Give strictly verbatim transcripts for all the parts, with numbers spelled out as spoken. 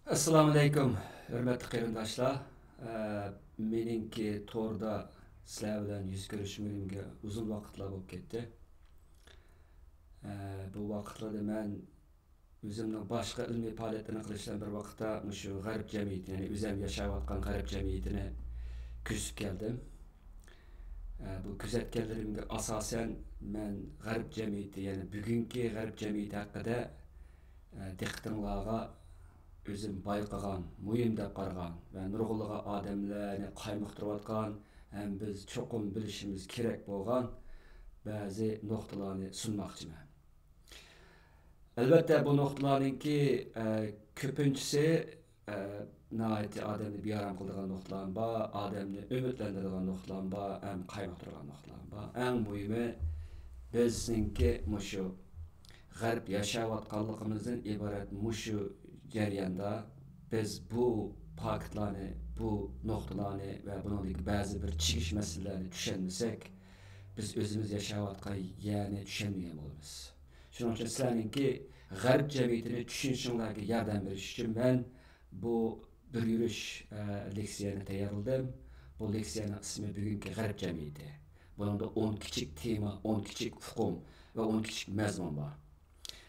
ئەسسالامۇئەلەيكۇم، ھۆرمەتلىك قېرىنداشلار. ئە، مېنىڭكى توردا سىلەر بىلەن يۈز كۆرۈشمىگىنىمگە ئۇزۇن ۋاقىتلار بولۇپ كەتتى. ئە، بۇ ۋاقىتلاردا مەن ئۆزۈمنىڭ باشقا ئىلمىي پائالىيەتلەرنى قىلىش بىلەن بىر ۋاقىتتا مۇشۇ غەرب جەمئىيىتى، يەنى ئۆزۈم ياشاۋاتقان غەرب جەمئىيىتىنى كۆزىتىپ كەلدىم. ئە، بۇ كۆزەتكەنلىرىمگە ئاساسەن، مەن غەرب جەمئىيىتى، يەنى بۈگۈنكى غەرب جەمئىيىتى ھەققىدە، ئە، دىققىتىڭلارغا ئۆزۈم بايقىغان، مۇھىم دەپ قارىغان ۋە نۇرغۇنلىغان ئادەملەرنى قايمۇقتۇرۇۋاتقان ھەم بىز چوقۇم بىلىشىمىز كېرەك بولغان بەزى نۇقتىلارنى سۇنماقچىمەن. ئەلۋەتتە، بۇ نۇقتىلارنىڭكى، ئە، كۆپىنچىسى، ئە، ناھايىتى ئادەمنى بىئارام قىلىدىغان نۇقتىلارمۇ بار، ئادەمنى ئۈمىدلەندۈرىدىغان نۇقتىلارمۇ بار، ھەم قايمۇقتۇرىدىغان نۇقتىلارمۇ بار. ئەڭ مۇھىمى، بىزنىڭكى مۇشۇ غەرب ياشاۋاتقانلىقىمىزدىن ئىبارەت مۇشۇ جەرياندا بىز بۇ پاكىتلارنى، بۇ نۇقتىلارنى ۋە بۇنىڭدىكى بەزى بىر چىگىش مەسىلىلەرنى چۈشەنمىسەك، بىز ئۆزىمىز ياشاۋاتقان يەرنى چۈشەنمىگەن بولىمىز. شۇنىڭ ئۈچۈن سىلەرنىڭكى غەرب جەمئىيىتىنى چۈشىنىشىڭلارغا ياردەم بېرىش ئۈچۈن مەن بۇ بىر يۈرۈش، ئە، لېكسىيەنى تەييارلىدىم. بۇ لېكسىيەنىڭ ئىسمى بۈگۈنكى غەرب جەمئىيىتى. بۇنىڭدا ئون كىچىك تېما، ئون كىچىك ئۇقۇم ۋە ئون كىچىك مەزمۇن بار.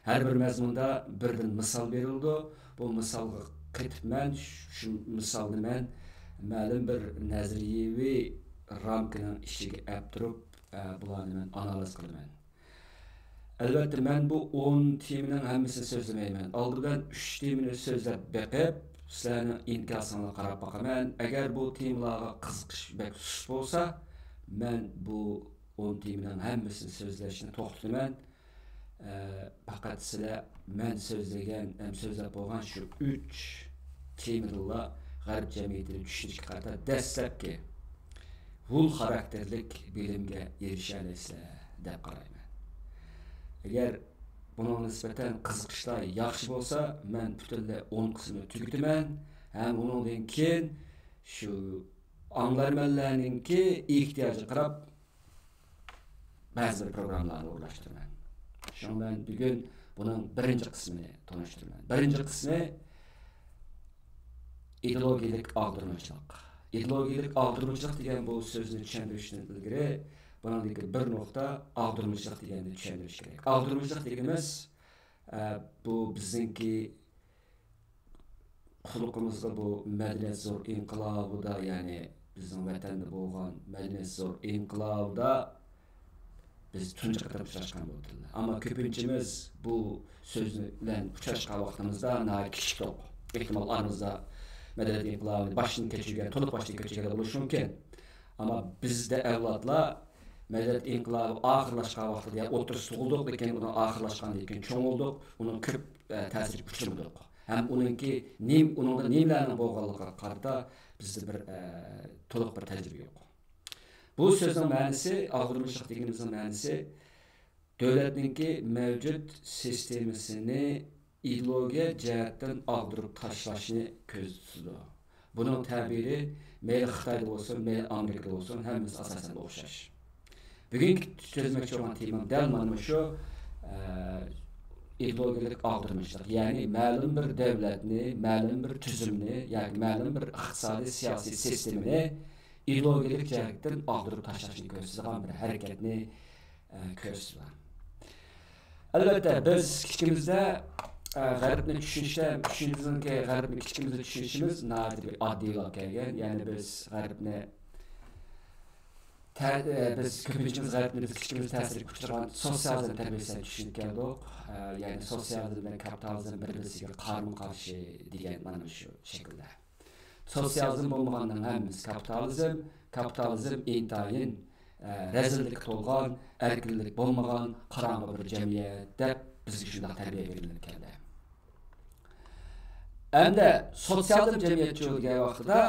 ھەر بىر مەزمۇندا بىردىن مىسال بېرىلىدۇ. بۇ مىسالغا قېتىپ مەن شۇ مىسالنى مەن مەلۇم بىر نەزەرىيەۋى رامكىنىڭ ئىچىگە ئەپ تۇرۇپ، ئە، بۇلارنى مەن ئانالىز قىلىمەن. ئەلۋەتتە، مەن بۇ ئون تېمىنىڭ ھەممىسىنى سۆزلىمەيمەن. ئالدى بىلەن ئۈچ تېمىنى سۆزلەپ بېقىپ، سىلەرنىڭ ئىنكاسىڭلارغا قاراپ باقىمەن. ئەگەر بۇ تېمىلارغا قىزىقىش بەك سۇس بولسا، مەن بۇ ئون تېمىنىڭ ھەممىسىنى سۆزلەشنى توختىتىمەن. ئە، پەقەت سىلەر مەن سۆزلىگەن ھەم سۆزلەپ بولغان شۇ ئۈچ تېمىدىنلا غەرب جەمئىيىتىنى چۈشىنىشكە قارىتا دەسلەپكى ھۇل خاراكتېرلىك بىلىمگە ئېرىشەلەيسىلەر دەپ قارايمەن. ئەگەر بۇنىڭغا نىسبەتەن قىزىقىشلار ياخشى بولسا، مەن پۈتۈنلەي ئون قىسمىنى تۈگىتىمەن ھەم ئۇنىڭدىن كېيىن شۇ ئاڭلارمەنلەرنىڭكى ئېھتىياجىغا قاراپ بەزى بىر پروگراممىلارنى ئورۇنلاشتۇرىمەن. شۇڭا مەن بۈگۈن بۇنىڭ بىرىنچى قىسمىنى تونۇشتۇرىمەن. بىرىنچى قىسمى ئىدېئولوگىيەلىك ئاغدۇرمىچىلىق. ئىدېئولوگىيەلىك ئاغدۇرمىچىلىق دېگەن بۇ سۆزنى چۈشەندۈرۈشتىن ئىلگىرى، بۇنىڭدىكى بىر نۇقتا ئاغدۇرمىچىلىق دېگەننى چۈشەندۈرۈش كېرەك. ئاغدۇرمىچىلىق دېگىنىمىز، ئە، بۇ بىزنىڭكى قۇلىقىمىزغا بۇ مەدەنىيەت زور ئىنقىلابىدا، يەنى بىزنىڭ ۋەتەندە بولغان مەدەنىيەت زور ئىنقىلابىدا بىز تۇنجى قېتىم ئۇچراشقان بولدۇق. ئەمما كۆپىنچىمىز بۇ سۆز بىلەن ئۇچراشقان ۋاقتىمىزدا ناھايىتى كىچىكتۇق. ئېھتىمال ئارىمىزدا مەدەنىيەت ئىنقىلابىنى باشتىن كەچۈرگەن، تولۇق باشتىن كەچۈرگەن بولۇشى مۇمكىن. ئەمما بىزدە ئەۋلادلار مەدەنىيەت ئىنقىلابى ئاخىرلاشقان ۋاقتىدا، يا ئوتتۇرىسىدا تۇغۇلدۇق، لېكىن ئۇنىڭ ئاخىرلاشقاندىن كېيىن چوڭ بولدۇق، ئۇنىڭ كۆپ، ئە، تەسىرىگە ئۇچرىمىدۇق. ھەم ئۇنىڭكى نېم-، ئۇنىڭدا نېمىلەرنىڭ بولغانلىقىغا قارىتا بىزدە بىر، ئە، تولۇق بىر تەجرىبە يوق. بۇ سۆزنىڭ مەنىسى، ئاغدۇرمىچىلىق دېگىنىمىزنىڭ مەنىسى، دۆلەتنىڭكى مەۋجۇت سىستېمىسىنى ئىدېئولوگىيە جەھەتتىن ئاغدۇرۇپ تاشلاشنى كۆزدە تۇتىدۇ. بۇنىڭ تەبىرى مەيلى خىتايدا بولسۇن، مەيلى ئامېرىكىدا بولسۇن، ھەممىسى ئاساسەن ئوخشاش. بۈگۈنكى سۆزلىمەكچى بولغان تېمام دەل مانا مۇشۇ، ئە، ئىدېئولوگىيەلىك ئاغدۇرمىچىلىق، يەنى مەلۇم بىر دۆلەتنى، مەلۇم بىر تۈزۈمنى ياكى مەلۇم بىر ئىقتىسادىي، سىياسىي سىستېمىنى ئىدېئولوگىيەلىك جەھەتتىن ئاغدۇرۇپ تاشلاشنى كۆرسىتىدىغان بىر ھەرىكەتنى، ئە، كۆرسىتىدۇ. ئەلۋەتتە، بىز كىچىكىمىزدە، ئە، غەربنى چۈشىنىشتە، چۈشىنىشىمىزكى غەربنى كىچىكىمىزدە چۈشىنىشىمىز ناھايىتى بىر ئاددىي بولۇپ كەلگەن. يەنى بىز غەربنى تە-، ئە، بىز كۆپىنچىمىز غەربنى بىز كىچىكىمىزدە تەسىرگە ئۇچرىغان سوتسىيالىزم تەربىيەسىدە چۈشىنىپ كەلدۇق. ئە، يەنى سوتسىيالىزم بىلەن كاپىتالىزم بىر-بىرسىگە قارىمۇ-قارشى دېگەن مانا شۇ شەكىلدە. سوتسىيالىزم بولمىغاننىڭ ھەممىسى كاپىتالىزم، كاپىتالىزم ئىنتايىن، ئە، رەزىللىككە تولغان، ئەركىنلىك بولمىغان، قاراڭغۇ بىر جەمئىيەت دەپ بىزگە شۇنداق تەربىيە بېرىلىپ كەلدى. ئەمدى سوتسىيالىزم جەمئىيەتچى دېگەن ۋاقتىدا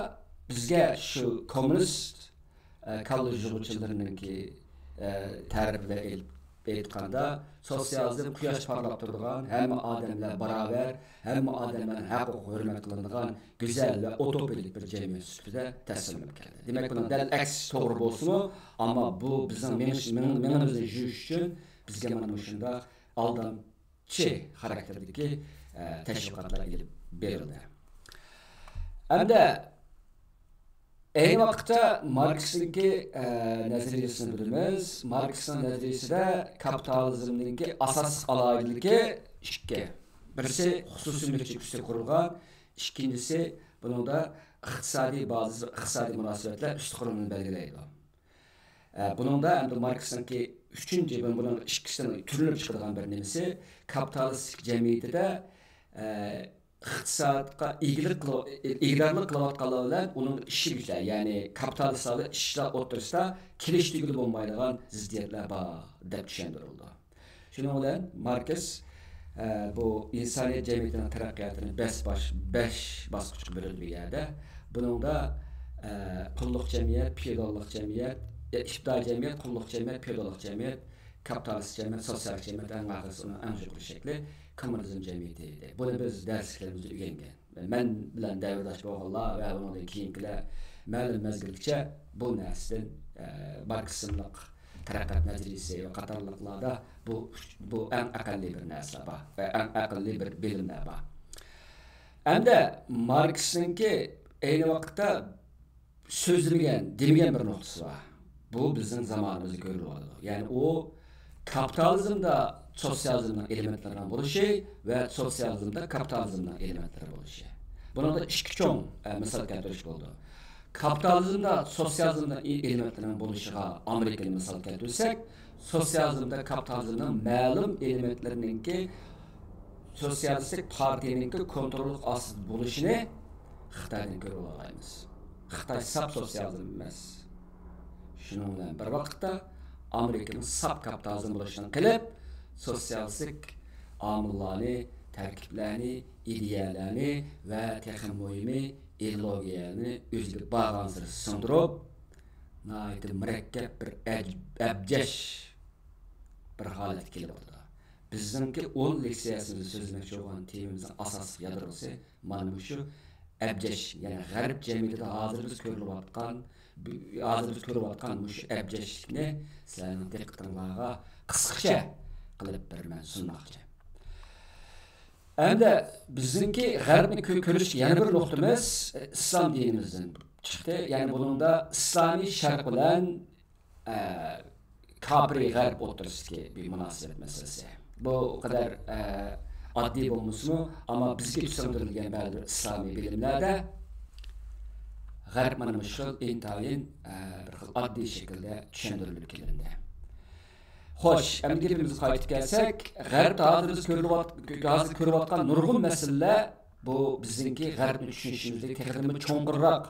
بىزگە شۇ كوممۇنىست، ئە، كاللا يۇغۇچىلىرىنىڭكى، ئە، تەرىپى بىلەن ئېلىپ ئېيتقاندا، سوتسىيالىزم قۇياش پارلاپ تۇرىدىغان، ھەممە ئادەملەر باراۋەر، ھەممە ئادەملەرنىڭ ھەق ھوقۇقى ھۆرمەت قىلىنىدىغان گۈزەل ۋە ئۇتوپىيىلىك بىر جەمئىيەت سۈپىتىدە تەسۋىرلىنىپ كەلدى. دېمەك، بۇنىڭ دەل ئەكسى توغرا بولسىمۇ، ئەمما بۇ بىزنىڭ مېڭىش-، مېڭ-، مېڭىمىزنى يۇيۇش ئۈچۈن بىزگە مانا مۇشۇنداق ئالدام چى خاراكتېردىكى، ئە، تەشۋىقاتلار ئېلىپ بېرىلدى. ھەمدە ئەينى ۋاقىتتا ماركسنىڭكى نەزەرىيىسىنى بىلىمىز. ماركسنىڭ نەزەرىيىسىدە كاپىتالىزمنىڭكى ئاساسلىق ئالاھىدىلىكى ئىككى. بىرسى خۇسۇسىي مۈلۈكچىلىك ئۈستىگە قۇرۇلغان، ئىككىنچىسى بۇنىڭدا ئىقتىسادىي بازىسى، ئىقتىسادىي مۇناسىۋەتلەر ئۈستى قۇرۇلغىنىنى بەلگىلەيدۇ. بۇنىڭدا ئەمدى ماركسنىڭكى ئۈچىنچى، بۇنىڭ ئىككىسىنىڭ تۈرلىنىپ چىقىدىغان بىر نېمىسى، كاپىتالىستىك جەمئىيىتىدە ئىقتىسادقا ئىگىلىك قىلىۋ-، ئىگىدارلىق قىلىۋاتقانلار بىلەن ئۇنىڭ ئىشلىگۈچىلەر، يەنى كاپىتالىستلار بىلەن ئىشچىلار ئوتتۇرىسىدا كېلىشتۈرگىلى بولمايدىغان زىددىيەتلەر بار دەپ چۈشەندۈرۈلىدۇ. شۇنىڭ بىلەن ماركس، ئە، بۇ ئىنسانىيەت جەمئىيىتىنىڭ تەرەققىياتىنى بەش باش-، بەش باسقۇچقا بۆلىدۇ بۇ يەردە. بۇنىڭدا، ئە، قۇللۇق جەمئىيەت، فېئوداللىق جەمئىيەت، ئىپتىدائىي جەمئىيەت، قۇللۇق جەمئىيەت، فېئوداللىق جەمئىيەت، كاپىتالىست جەمئىيەت، سوتسىيالىست جەمئىيەت، ئەڭ ئاخىرسى ئۇنىڭ ئەڭ يۇقىرى شەكلى كوممۇنىزم جەمئىيىتى ئىدى. بۇنى بىز دەرسلىكلىرىمىزدە ئۆگەنگەن. مەن بىلەن دەۋرداش بولغانلار ۋە ئۇنىڭدىن كېيىنكىلەر مەلۇم مەزگىلگىچە بۇ نەرسىدىن، ئە، ماركسىزملىق تەرەققىيات نەزەرىيىسى ۋە قاتارلىقلاردا بۇ، بۇ ئەڭ ئەقەللىي بىر نەرسىلەر بار ۋە ئەڭ ئەقەللىي بىر بىلىملەر بار. ئەمدى ماركسنىڭكى ئەينى ۋاقىتتا سۆزلىمىگەن، دېمىگەن بىر نۇقتىسى بار. بۇ بىزنىڭ زامانىمىزدا كۆرۈلۈۋاتىدۇ. يەنى ئۇ كاپىتالىزمدا سوتسىيالىزمنىڭ ئېلېمېنتلىرىنىڭ بولۇشى ۋە سوتسىيالىزمدا كاپىتالىزمنىڭ ئېلېمېنتلىرى بولۇشى. بۇنىڭدا ئىككى چوڭ، ئە، مىسال كەلتۈرۈش بولىدۇ. كاپىتالىزمدا سوتسىيالىزمنىڭ ئېلېمېنتلىرىنىڭ بولۇشىغا ئامېرىكىنى مىسال كەلتۈرسەك، سوتسىيالىزمدا كاپىتالىزمنىڭ مەلۇم ئېلېمېنتلىرىنىڭكى سوتسىيالىستىك پارتىيىنىڭكى كونتروللۇق ئاستىدا بولۇشىنى خىتايدىن كۆرۈۋالالايمىز. خىتاي ساپ سوتسىيالىزم ئەمەس. شۇنىڭ بىلەن بىر ۋاقىتتا، ئامېرىكىنىڭ ساپ كاپىتالىزم بولۇشىنى قىلىپ، سوتسىيالىستىك ئامىللارنى، تەركىبلەرنى، ئىدىيەلەرنى ۋە تېخىمۇ مۇھىمى ئىدېئولوگىيەنى ئۆزىگە بارغانسېرى سىڭدۈرۈپ، ناھايىتى مۇرەككەپ بىر ئەج-، ئەبجەش بىر ھالەتكە كېلىۋاتىدۇ. بىزنىڭكى ئون لېكسىيەسىمىزدە سۆزلىمەكچى بولغان تېمىمىزنىڭ ئاساسلىق يادروسى مانا مۇشۇ ئەبجەش، يەنى غەرب جەمئىيىتىدە ھازىر بىز كۆرۈۋاتقان، ھازىر بىز كۆرۈۋاتقان مۇشۇ ئەبجەشلىكنى سىلەرنىڭ دىققىتىڭلارغا قىسقىچە قىلىپ بېرىمەن، سۇنماقچى. ئەمدى بىزنىڭكى غەربنى كۆ-، كۆرۈشتىكى يەنە بىر نۇقتىمىز، ئە، ئىسلام دىنىمىزدىن چىقتى. يەنى بۇنىڭدا ئىسلامىي شەرق بىلەن، ئە، كاپىرىي غەرب ئوتتۇرىسىدىكى بىر مۇناسىۋەت مەسىلىسى. بۇ قەدەر، ئە، ئاددىي بولمىسىمۇ، ئەمما بىزگە چۈشەندۈرۈلگەن بەزى بىر ئىسلامىي بىلىملەردە غەرب مانا مۇشۇ خىل ئىنتايىن، ئە، بىر خىل ئاددىي شەكىلدە چۈشەندۈرۈلۈپ كېلىندى. خوش، ئەمدى گېپىمىزگە قايتىپ كەلسەك، غەربتە ھازىر بىز كۆرۈلۈۋات-، ھازىر كۆرۈۋاتقان نۇرغۇن مەسىلىلەر، بۇ بىزنىڭكى غەربنى چۈشىنىشىمىزدىكى تېخىدىنمۇ چوڭقۇرراق،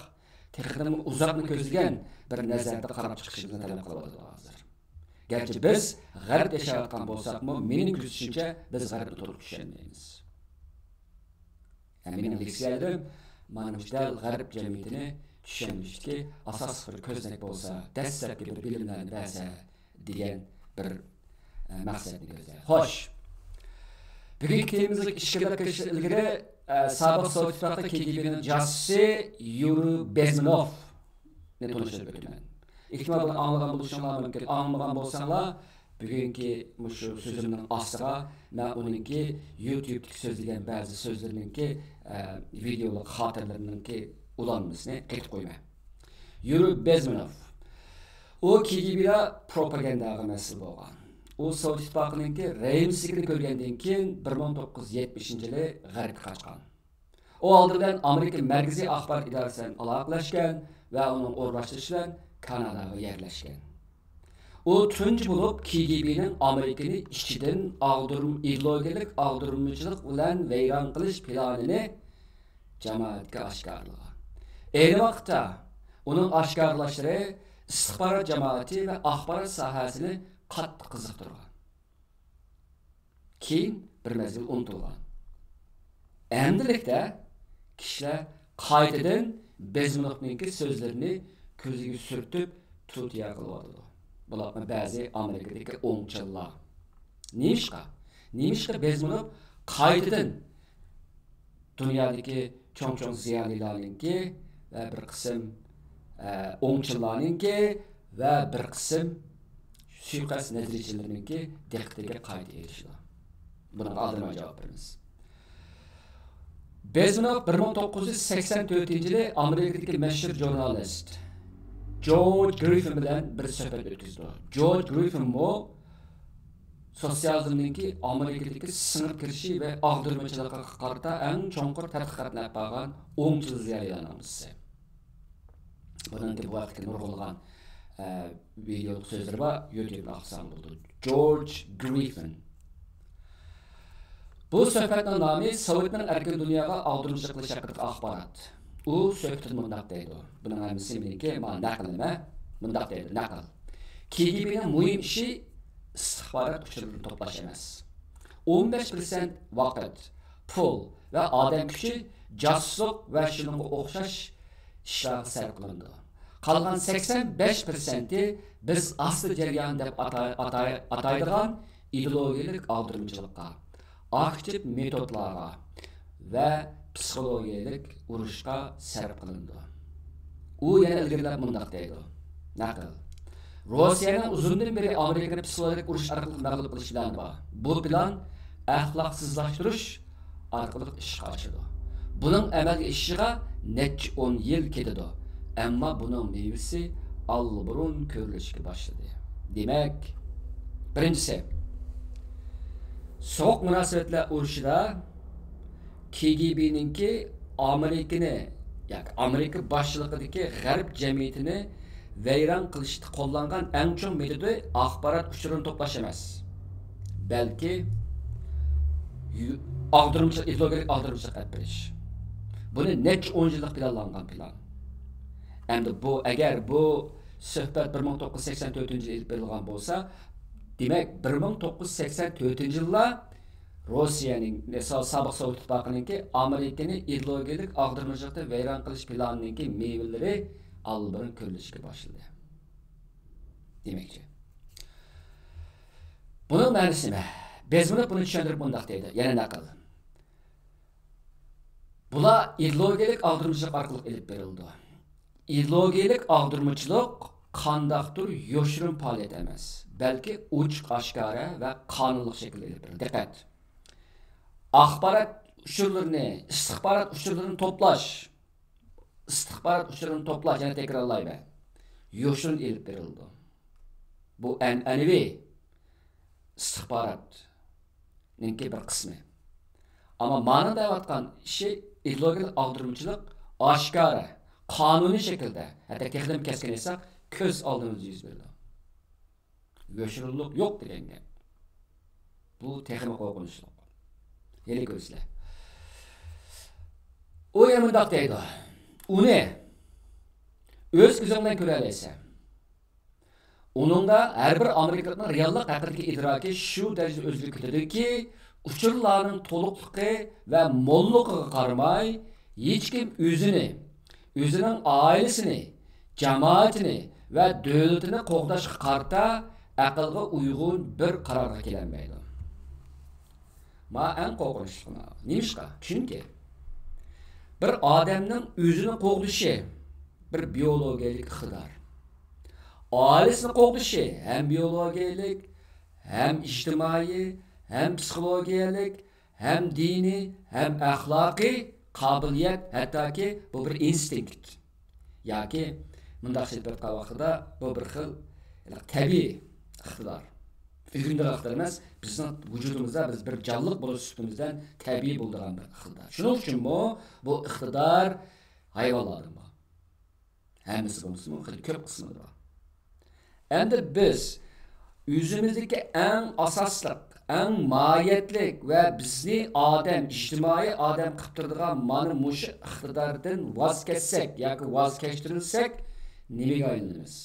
تېخىدىنمۇ ئۇزاقنى كۆزلىگەن بىر نەزەردە قاراپ چىقىشىمىزنى تەلەپ قىلىۋاتىدۇ ھازىر. گەرچە بىز غەربتە ياشاۋاتقان بولساقمۇ، مېنىڭ كۆزىتىشىمچە، بىز غەربنى تولۇق چۈشەنمەيمىز. ھەم مېنىڭ لېكسىيەلىرىم مانا مۇشۇ دەل غەرب جەمئىيىتىنى چۈشەنمىشتىكى ئاساسلىق بىر كۆزنەك بولسا، دەسلەپكى بىر بىلىملەرنى بەرسە دېگەن بىر، ئە، مەقسەتنى كۆزلەيدۇ. خوش. بۈگۈنكى تېمىمىزغا ئىچكىرىلەپ كىرىشتىن ئىلگىرى، ئە، سابىق سوۋېت ئىتتىپاقى كېگېبېنىڭ جاسۇسى يۇرىي بېزمېنوفنى تونۇشتۇرۇپ ئۆتىمەن. ئېھتىمال بۇنى ئاڭلىغان بولۇشۇڭلار مۇمكىن. ئاڭلىمىغان بولساڭلار، بۈگۈنكى مۇشۇ سۆزۈمنىڭ ئاستىغا مەن ئۇنىڭكى يۇتيۇبتىكى سۆزلىگەن بەزى سۆزلىرىنىڭكى، ئە، ۋىدېئولۇق خاتىرىلىرىنىڭكى ئۇلانمىسىنى قېتىپ قويىمەن. يۇرىي بېزمېنوف. ئۇ كېگېبېدا پروپاگانداغا مەسئۇل بولغان. ئۇ سوۋېت ئىتتىپاقىنىڭكى رەھىمسىزلىكىنى كۆرگەندىن كېيىن، بىر مىڭ توققۇز يۈز يەتمىشىنچى يىلى غەربكە قاچقان. ئۇ ئالدى بىلەن ئامېرىكا مەركىزىي ئاخبارات ئىدارىسى بىلەن ئالاقىلەشكەن ۋە ئۇنىڭ ئورۇنلاشتۇرۇشى بىلەن كاناداغا يەرلەشكەن. ئۇ تۇنجى بولۇپ كېگېبېنىڭ ئامېرىكىنى ئىچىدىن ئاغدۇرما، ئىدېئولوگىيەلىك ئاغدۇرمىچىلىق بىلەن ۋەيران قىلىش پىلانىنى جامائەتكە ئاشكارىلىغان. ئەينى ۋاقىتتا ئۇنىڭ ئاشكارىلاشلىرى ئىستىخبارات جامائىتى ۋە ئاخبارات ساھەسىنى قاتتىق قىزىقتۇرغان. كېيىن بىر مەزگىل ئۇنتۇلغان. ئەمدىلىكتە كىشىلەر قايتىدىن بېزمېنوفنىڭكى سۆزلىرىنى كۆزىگە سۈرتۈپ توتىيا قىلىۋاتىدۇ. بۇلارمۇ بەزى ئامېرىكىدىكى ئوڭچىللار. نېمىشقا؟ نېمىشقا بېزمېنوف قايتىدىن دۇنيادىكى چوڭ-چوڭ زىيالىيلارنىڭكى ۋە بىر قىسىم، ئە، ئوڭچىللارنىڭكى ۋە بىر قىسىم سۇيىقەست نەزەرىيەچىلىرىنىڭكى دىققىتىگە قايتا ئېرىشىدۇ. بۇنىڭغا ئالدىرىماي جاۋاب بېرىمىز. بېزنوف بىر مىڭ توققۇز يۈز سەكسەن تۆتىنچى يىلى ئامېرىكىدىكى مەشھۇر ژۇرنالىست جورج گرىففىن بىلەن بىر سۆھبەت ئۆتكۈزىدۇ. جورج گرىففىنمۇ سوتسىيالىزمنىڭكى ئامېرىكىدىكى سىڭىپ كىرىشى ۋە ئاغدۇرمىچىلىقىغا قارىتا ئەڭ چوڭقۇر تەتقىقاتنى ئېلىپ بارغان ئوڭچىل زىيالىيلارنىڭ بىرسى. بۇنىڭكى بۇ ھەقتىكى نۇرغۇنلىغان، ئە، ۋىدېئولۇق سۆزلىرى بار، يۇتيۇبتا ئاقساڭ بولىدۇ. جورج گرىففىن. بۇ سۆھبەتنىڭ نامى سوۋېتنىڭ ئەركىن دۇنياغا ئاغدۇرمىچىلىق قىلىش ھەققىدىكى ئاخبارات. ئۇ سۆھبىتىدە مۇنداق دەيدۇ. بۇنىڭ ھەممىسى مېنىڭكى، مانا نەقىل نېمە؟ مۇنداق دەيدۇ، نەقىل. كىگىبىنىڭ مۇھىم ئىشى ئىستىخبارات ئۇچۇرلىرىنى توپلاش ئەمەس. ئون بەش پىرسەنت ۋاقىت، پۇل ۋە ئادەم كۈچى جاسۇسلۇق ۋە شۇنىڭغا ئوخشاش ئىشلارغا سەرپ قىلىنىدۇ. قالغان سەكسەن بەش پىرسەنتى بىز ئاستا جەريان دەپ ئاتا-، ئاتا-، ئاتايدىغان ئىدېئولوگىيەلىك ئاغدۇرمىچىلىققا، ئاكتىپ مېتودلارغا ۋە پسىخولوگىيەلىك ئۇرۇشقا سەرپ قىلىنىدۇ. ئۇ يەنە ئىلگىرىلەپ مۇنداق دەيدۇ، نەقىل، روسىيەنىڭ ئۇزۇندىن بېرى ئامېرىكىنى پسىخولوگىيەلىك ئۇرۇش ئارقىلىق مەغلۇپ قىلىش پىلانى بار. بۇ پىلان ئەخلاقسىزلاشتۇرۇش ئارقىلىق ئىشقا ئاشىدۇ. بۇنىڭ ئەمەلگە ئېشىشىغا نەچچە ئون يىل كېتىدۇ، ئەمما بۇنىڭ مېۋىسى ئاللىبۇرۇن كۆرۈلۈشكە باشلىدى. دېمەك، بىرىنچىسى، سوغۇق مۇناسىۋەتلەر ئۇرۇشىدا كىگىبىنىڭكى ئامېرىكىنى ياكى ئامېرىكا باشچىلىقىدىكى غەرب جەمئىيىتىنى ۋەيران قىلىشتا قوللانغان ئەڭ چوڭ مېتودى ئاخبارات ئۇچۇرىنى توپلاش ئەمەس، بەلكى يۇ-، ئاغدۇرمىچىلىق، ئىدېئولوگىيەلىك ئاغدۇرمىچىلىق ئېلىپ بېرىش. بۇنى نەچچە ئون يىللىق پىلانلانغان پىلان. ئەمدى بۇ، ئەگەر بۇ سۆھبەت بىر مىڭ توققۇز يۈز سەكسەن تۆتىنچى يىلى ئېلىپ بېرىلغان بولسا، دېمەك، بىر مىڭ توققۇز يۈز سەكسەن تۆتىنچى يىللار روسىيەنىڭ، سا-، سابىق سوۋېت ئىتتىپاقىنىڭكى ئامېرىكىنى ئىدېئولوگىيەلىك ئاغدۇرمىچىلىقتا ۋەيران قىلىش پىلانىنىڭكى مېۋىلىرى ئاللىبۇرۇن كۆرۈلۈشكە باشلىدى دېمەكچى. بۇنىڭ مەنىسى نېمە؟ بېزمىنوف بۇنى چۈشەندۈرۈپ مۇنداق دەيدۇ، يەنە نەقىل. بۇلار ئىدېئولوگىيەلىك ئاغدۇرمىچىلىق ئارقىلىق ئېلىپ بېرىلىدۇ. ئىدېئولوگىيەلىك ئاغدۇرمىچىلىق قانداقتۇر يوشۇرۇن پائالىيەت ئەمەس، بەلكى ئوچۇق ئاشكارا ۋە قانۇنلۇق شەكىلدە ئېلىپ بېرىلىدۇ. دىققەت! ئاخبارات ئۇچۇرلىرىنى، ئىستىخبارات ئۇچۇرلىرىنى توپلاش، ئىستىخبارات ئۇچۇرىنى توپلاش، يەنە تەكرارلايمەن، يوشۇرۇن ئېلىپ بېرىلىدۇ. بۇ ئەنئەنىۋى ئىستىخباراتنىڭكى بىر قىسمى. ئەمما مانىڭ دەۋاتقان ئىشى ئىدېئولوگىيەلىك ئاغدۇرمىچىلىق ئاشكارا، قانۇنىي شەكىلدە، ھەتتا تېخىدىن كەسكىن ئېيتساق، كۆز ئالدىمىزدا يۈز بېرىدۇ. يوشۇرۇنلۇق يوق دېگەن گەپ. بۇ تېخىمۇ قورقۇنچلۇق. ھېلى كۆرىسىلەر. ئۇ يەنە مۇنداق دەيدۇ، ئۇنى ئۆز كۆزۈڭ بىلەن كۆرەلەيسەن. ئۇنىڭدا ھەر بىر ئامېرىكىلىقنىڭ رېئاللىق ھەققىدىكى ئىدراكى شۇ دەرىجىدە ئۆزگىرىپ كېتىدۇكى، ئۇچۇرلارنىڭ تولۇقلۇقى ۋە موللۇقىغا قارىماي، ھېچكىم ئۆزىنى، ئۆزىنىڭ ئائىلىسىنى، جامائىتىنى ۋە دۆلىتىنى قوغداشقا قارىتا ئەقىلگە ئۇيغۇن بىر قارارغا كېلەلمەيدۇ. ما ئەڭ قورقۇنچلۇقى ما. نېمىشقا؟ چۈنكى بىر ئادەمنىڭ ئۆزىنى قوغدىشى بىر بىيولوگىيەلىك ئىقتىدار. ئائىلىسىنى قوغدىشى ھەم بىيولوگىيەلىك، ھەم ئىجتىمائىي، ھەم پسىخولوگىيەلىك، ھەم دىنىي، ھەم ئەخلاقىي قابىلىيەت، ھەتتاكى بۇ بىر ئىنستىنكت. ياكى مۇنداقچە ئېيتىپ ئېيتقان ۋاقتىدا بۇ بىر خىل تەبىئىي ئىقتىدار. ئۆگىنىدىغان ئىقتىدار ئەمەس، بىزنىڭ ۋۇجۇدىمىزدا بىز بىر جانلىق بولۇش سۈپىتىمىزدىن تەبىئىي بولىدىغان بىر ئىقتىدار. شۇنىڭ ئۈچۈنمۇ بۇ ئىقتىدار ھايۋانلاردىن بار. ھەممىسى بولمىسىمۇ، خېلى كۆپ قىسمىدا بار. ئەمدى بىز ئۆزىمىزدىكى ئەڭ ئاساسلىق، ئەڭ ماھىيەتلىك ۋە بىزنى ئادەم، ئىجتىمائىي ئادەم قىلىپ تۇرىدىغان مانا مۇشۇ ئىقتىداردىن ۋاز كەچسەك ياكى ۋاز كەچتۈرۈلسەك، نېمىگە ئايلىنىمىز؟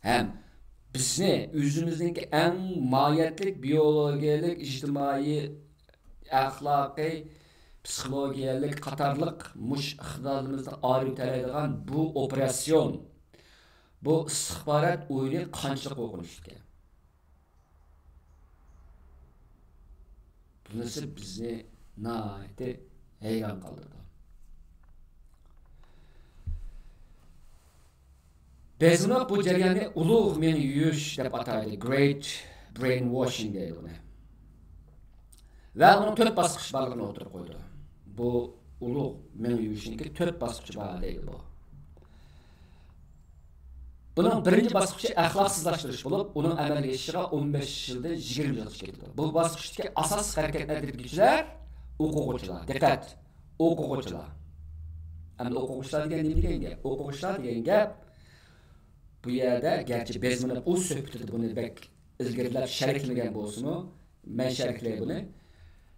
ھەم بىزنى ئۆزىمىزنىڭكى ئەڭ ماھىيەتلىك بىيولوگىيەلىك، ئىجتىمائىي، ئەخلاقىي، پسىخولوگىيەلىك قاتارلىق مۇشۇ ئىقتىدارلىرىمىزنى ئايرىۋېتەلەيدىغان بۇ ئوپېراتسىيون، بۇ ئىستىخبارات ئويۇنى قانچىلىك قورقۇنچلۇق ئىكەن. بۇنىسى بىزنى ناھايىتى ھەيران قالدۇرىدۇ. بېزنوف بۇ جەرياننى ئۇلۇغ مېڭە يۇيۇش دەپ ئاتايدۇ، Great Brainwashing دەيدۇ ئۇنى. ۋە ئۇنىڭ تۆت باسقۇچ بارلىقىنى ئوتتۇرىغا قويىدۇ. بۇ ئۇلۇغ مېڭە يۇيۇشنىڭكى تۆت باسقۇچى بار دەيدۇ بۇ. بۇنىڭ بىرىنچى باسقۇچى ئەخلاقسىزلاشتۇرۇش بولۇپ، ئۇنىڭ ئەمەلگە ئېشىشىغا ئون بەش يىلدىن يىگىرمە يىلغىچە كېتىدۇ. بۇ باسقۇچتىكى ئاساسلىق ھەرىكەتنى ئەدىرگىچىلەر ئوقۇغۇچىلار. دىققەت! ئوقۇغۇچىلار. ئەمدى ئوقۇغۇچىلار دېگەن نېمە دېگەن گەپ؟ ئوقۇغۇچىلار دېگەن گەپ، بۇ يەردە گەرچە بېزمىنىپ ئۇ سۆھبىتىدە بۇنى بەك ئىلگىرىلەپ شەرھلىمىگەن بولسىمۇ، مەن شەرھلەي بۇنى.